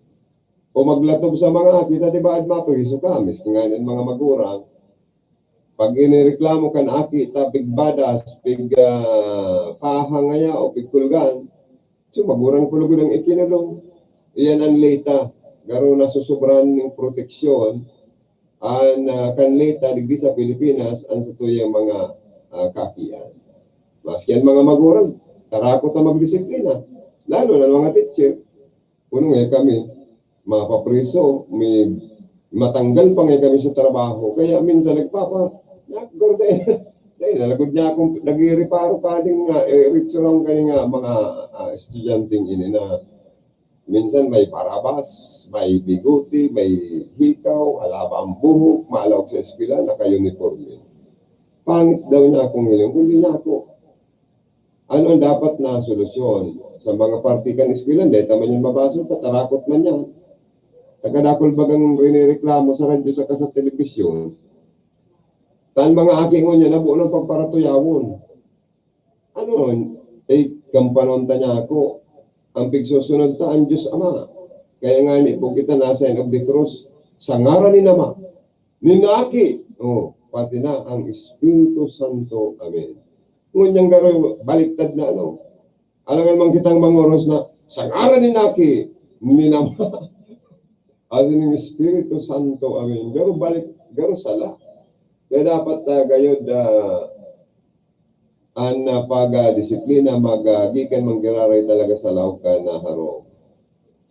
o maglatob sa mga aki, ta di ba, mapriso ka, miski nga ng mga magurang. Pag inireklamo kan aki, ta pigbadas, pig ah, pahangaya o pigkulgan, so magurang po lugod ang ikinulong. Iyan ang leta, garo nasusobrahan ng proteksyon, an ah, kan leta digdi sa Pilipinas, ang sa tuyang mga ah, kakian. Maski ang mga magurang, tarakot na magdisiplina. Lalo na mga teacher. Kuno nga kami, mapapriso, may matanggal pa nga kami sa trabaho. Kaya minsan nagpapa, nagor dahil, dahil nalagod niya akong nagre-reparo ka din nga, eh, ritsurang kani nga mga ah, estudyanteng ini na minsan may parabas, may bigote, may hikaw, halaba ang buhok, malaog sa eskwela, naka-uniforme. Pangit daw niya akong ilong, kundi niya ako. Ano ang dapat na solusyon? Sa mga parte kan eskwela, dahil naman yan mabasa, tatarakot man yan. Nagkadakol bagang rinireklamo sa radyo saka sa telebisyon. Tan mga aki ngunyan, nabuo ng pagparatuyawon. Ano, eh, kampanon ta niya ako. Ang pigsusunod ta, ang Diyos Ama. Kaya nga ni po kita nasa end of the cross. Sa ngaran ni Ama, ni Aki, oh, pati na ang Espiritu Santo. Amen. Ngunyan garo, baliktad na ano. Alangan man kitang mangoros na, sa ngaran ni Aki, ni Ama. Asin ning Espiritu Santo, amen. Garo balik, garo sala. Kaya dapat, ah, gayod, ah, an, ah, pag, ah, disiplina mag, ah, gikan manggiraray talaga sa laog kan, ah, harong.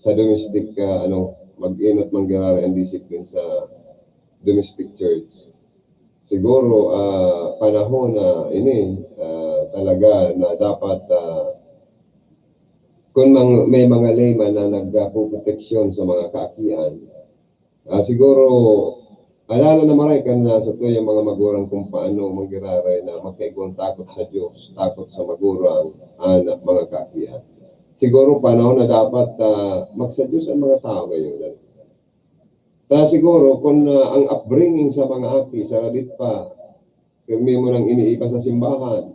Sa domestic, ah, ano, mag-inot manggiraray ang disiplina sa domestic church. Siguro, ah, panahon na ini, ah, talaga na dapat, ah, kun mang-, may mga layman na nagpoproteksyon sa mga kaakian, ah, siguro, alala na maray kan, ah, satuyang mga magurang kung paano manggiraray na magkaigwang takot sa Dios, takot sa magurang, an mga kaakian. Siguro panahon na dapat, ah, magsa-Dios ang mga tao ngayon. Ta siguro kun, ah, ang upbringing sa mga aki, saradit pa, pirmi mo nang iniiba sa simbahan.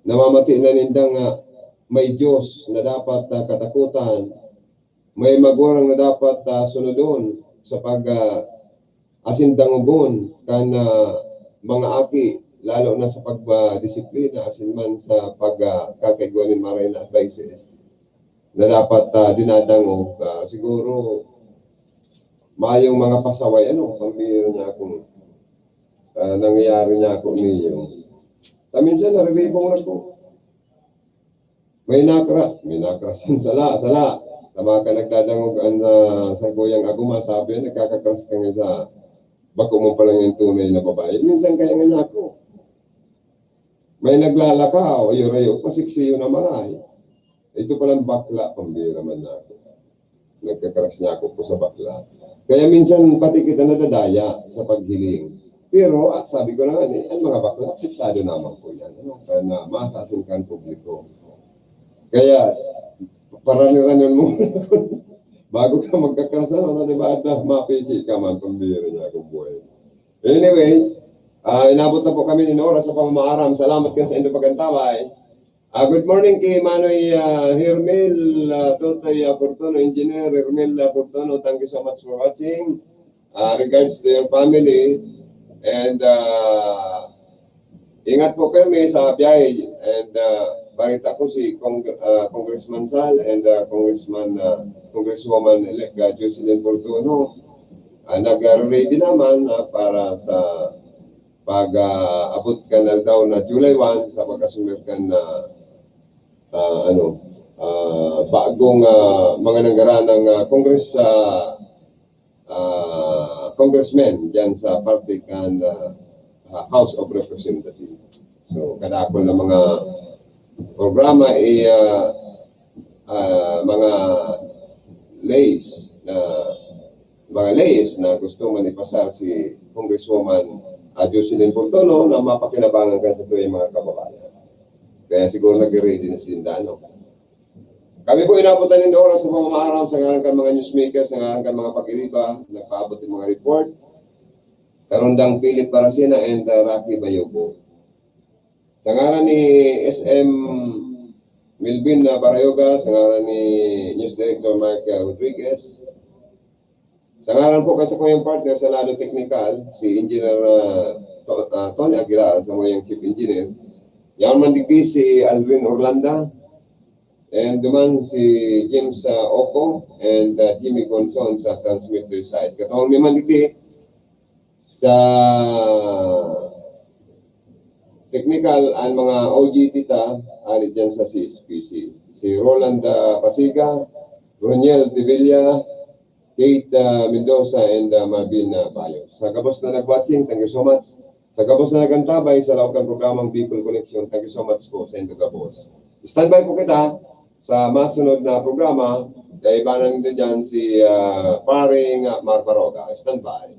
Namamati na ninda nga may Dios na dapat, ah, katakotan, may magurang na dapat, ah, sunodon sa pag, ah, asin dangogon kan, ah, mga aki, lalo na sa pagdisiplina asin man sa pag, ah, kakaigwa nin maray na advices na dapat, ah, dinadangog. Ah, siguro, mayong mga pasaway, ano, pambihira niya akong, ah, nangyayari niya ako niyo. Ta minsan, nariribong na ko. May nakra-, may nakrasan, sala, sala. Tama ka, nagdadangog an, ah, sa kuyang aguma, sabi, "Nagkakakras ka nga sa bako mo pala yung tunay na babae." Minsan kaya nga niya ako. May naglalakaw, iyo-rayo, pasiksiyo na maray. Ito palang bakla, pambira man na ako. Nagkakaras niya ako po sa bakla. Kaya minsan pati kita nadadaya sa paghiling. Pero, ah, sabi ko na nga, eh, ang mga bakla, akseptado naman po yan. Ano? Kaya na, masasin ka ang publiko. Kaya, parani-ranon mo. Bago ka magkakaras, ano, na, di ba, at na, mapiki ka man, pambira niya akong buhay. Anyway, ah, inabot na po kami nin oras sa pamamaaram. Salamat ka sa inyong pagkantabay. Ah, good morning kay Manoy, ah, Hermel, ah, Totoy, ah, Fortuno, Engineer Hermel, ah, Fortuno. Thank you so much for watching. Ah, regards to your family. And, ah, ingat po kayo may sa biyahe. And, ah, balita ko si Cong-, ah, Congressman Sal and, ah, Congressman, ah, Congresswoman-elect, ah, Jocelyn Fortuno, ah, nag-ready naman, ah, para sa pag, ah, abot kan aldaw na July one, sa pag-asumir kan, ah, ah, ano, ah, bagong, ah, mga nanggaranang, ah, Congress, ah, ah, congressmen diyan sa parte kan, ah, ah, House of Representatives. So, kadakol na mga programa, eh, ah, ah, mga lays na, mga lays na gusto man ipasar si Congresswoman, ah, Jocelyn Fortuno na mapakinabangan kan satuyang mga kababayan. Kaya siguro nagre-ready na sinda, no? Kami po inabutan nin oras sa pamamaaram sa ngaran kan mga newsmakers, sa ngaran kan mga pag-iriba, nagpaabot nin mga report. Karundang Philip Baracena and, uh, Rocky Bayogo. Sa ngaran ni S M Melvin na Barayoga, sa ngaran ni News Director Mark, uh, Rodriguez, sa ngaran po kan sakuyang partner sa lado teknikal, si Engineer, ah, To-, ah, Tony Aguilar, sa muyang Chief Engineer. Yaon man digdi si Alvin Orlanda, and duman si James, ah, Oco, and, ah, Jimmy Gonzon sa transmitter side. Katong mi man digdi sa technical, ang mga O G dita, ali dyan sa C S P C. Si Roland, ah, Pasiga, Roniel Devilla, Kate, ah, Mendoza, and, ah, Marvin, ah, Bayos. Sa gabos na nag-watching, thank you so much. Sa gabos na nag-antabay sa laog kan programang Bicol Connection, thank you so much po sa indo gabos. Standby po kita sa masunod na programa. Kaibanan nito dyan si, ah, Paring, ah, Mar Baroga. Standby.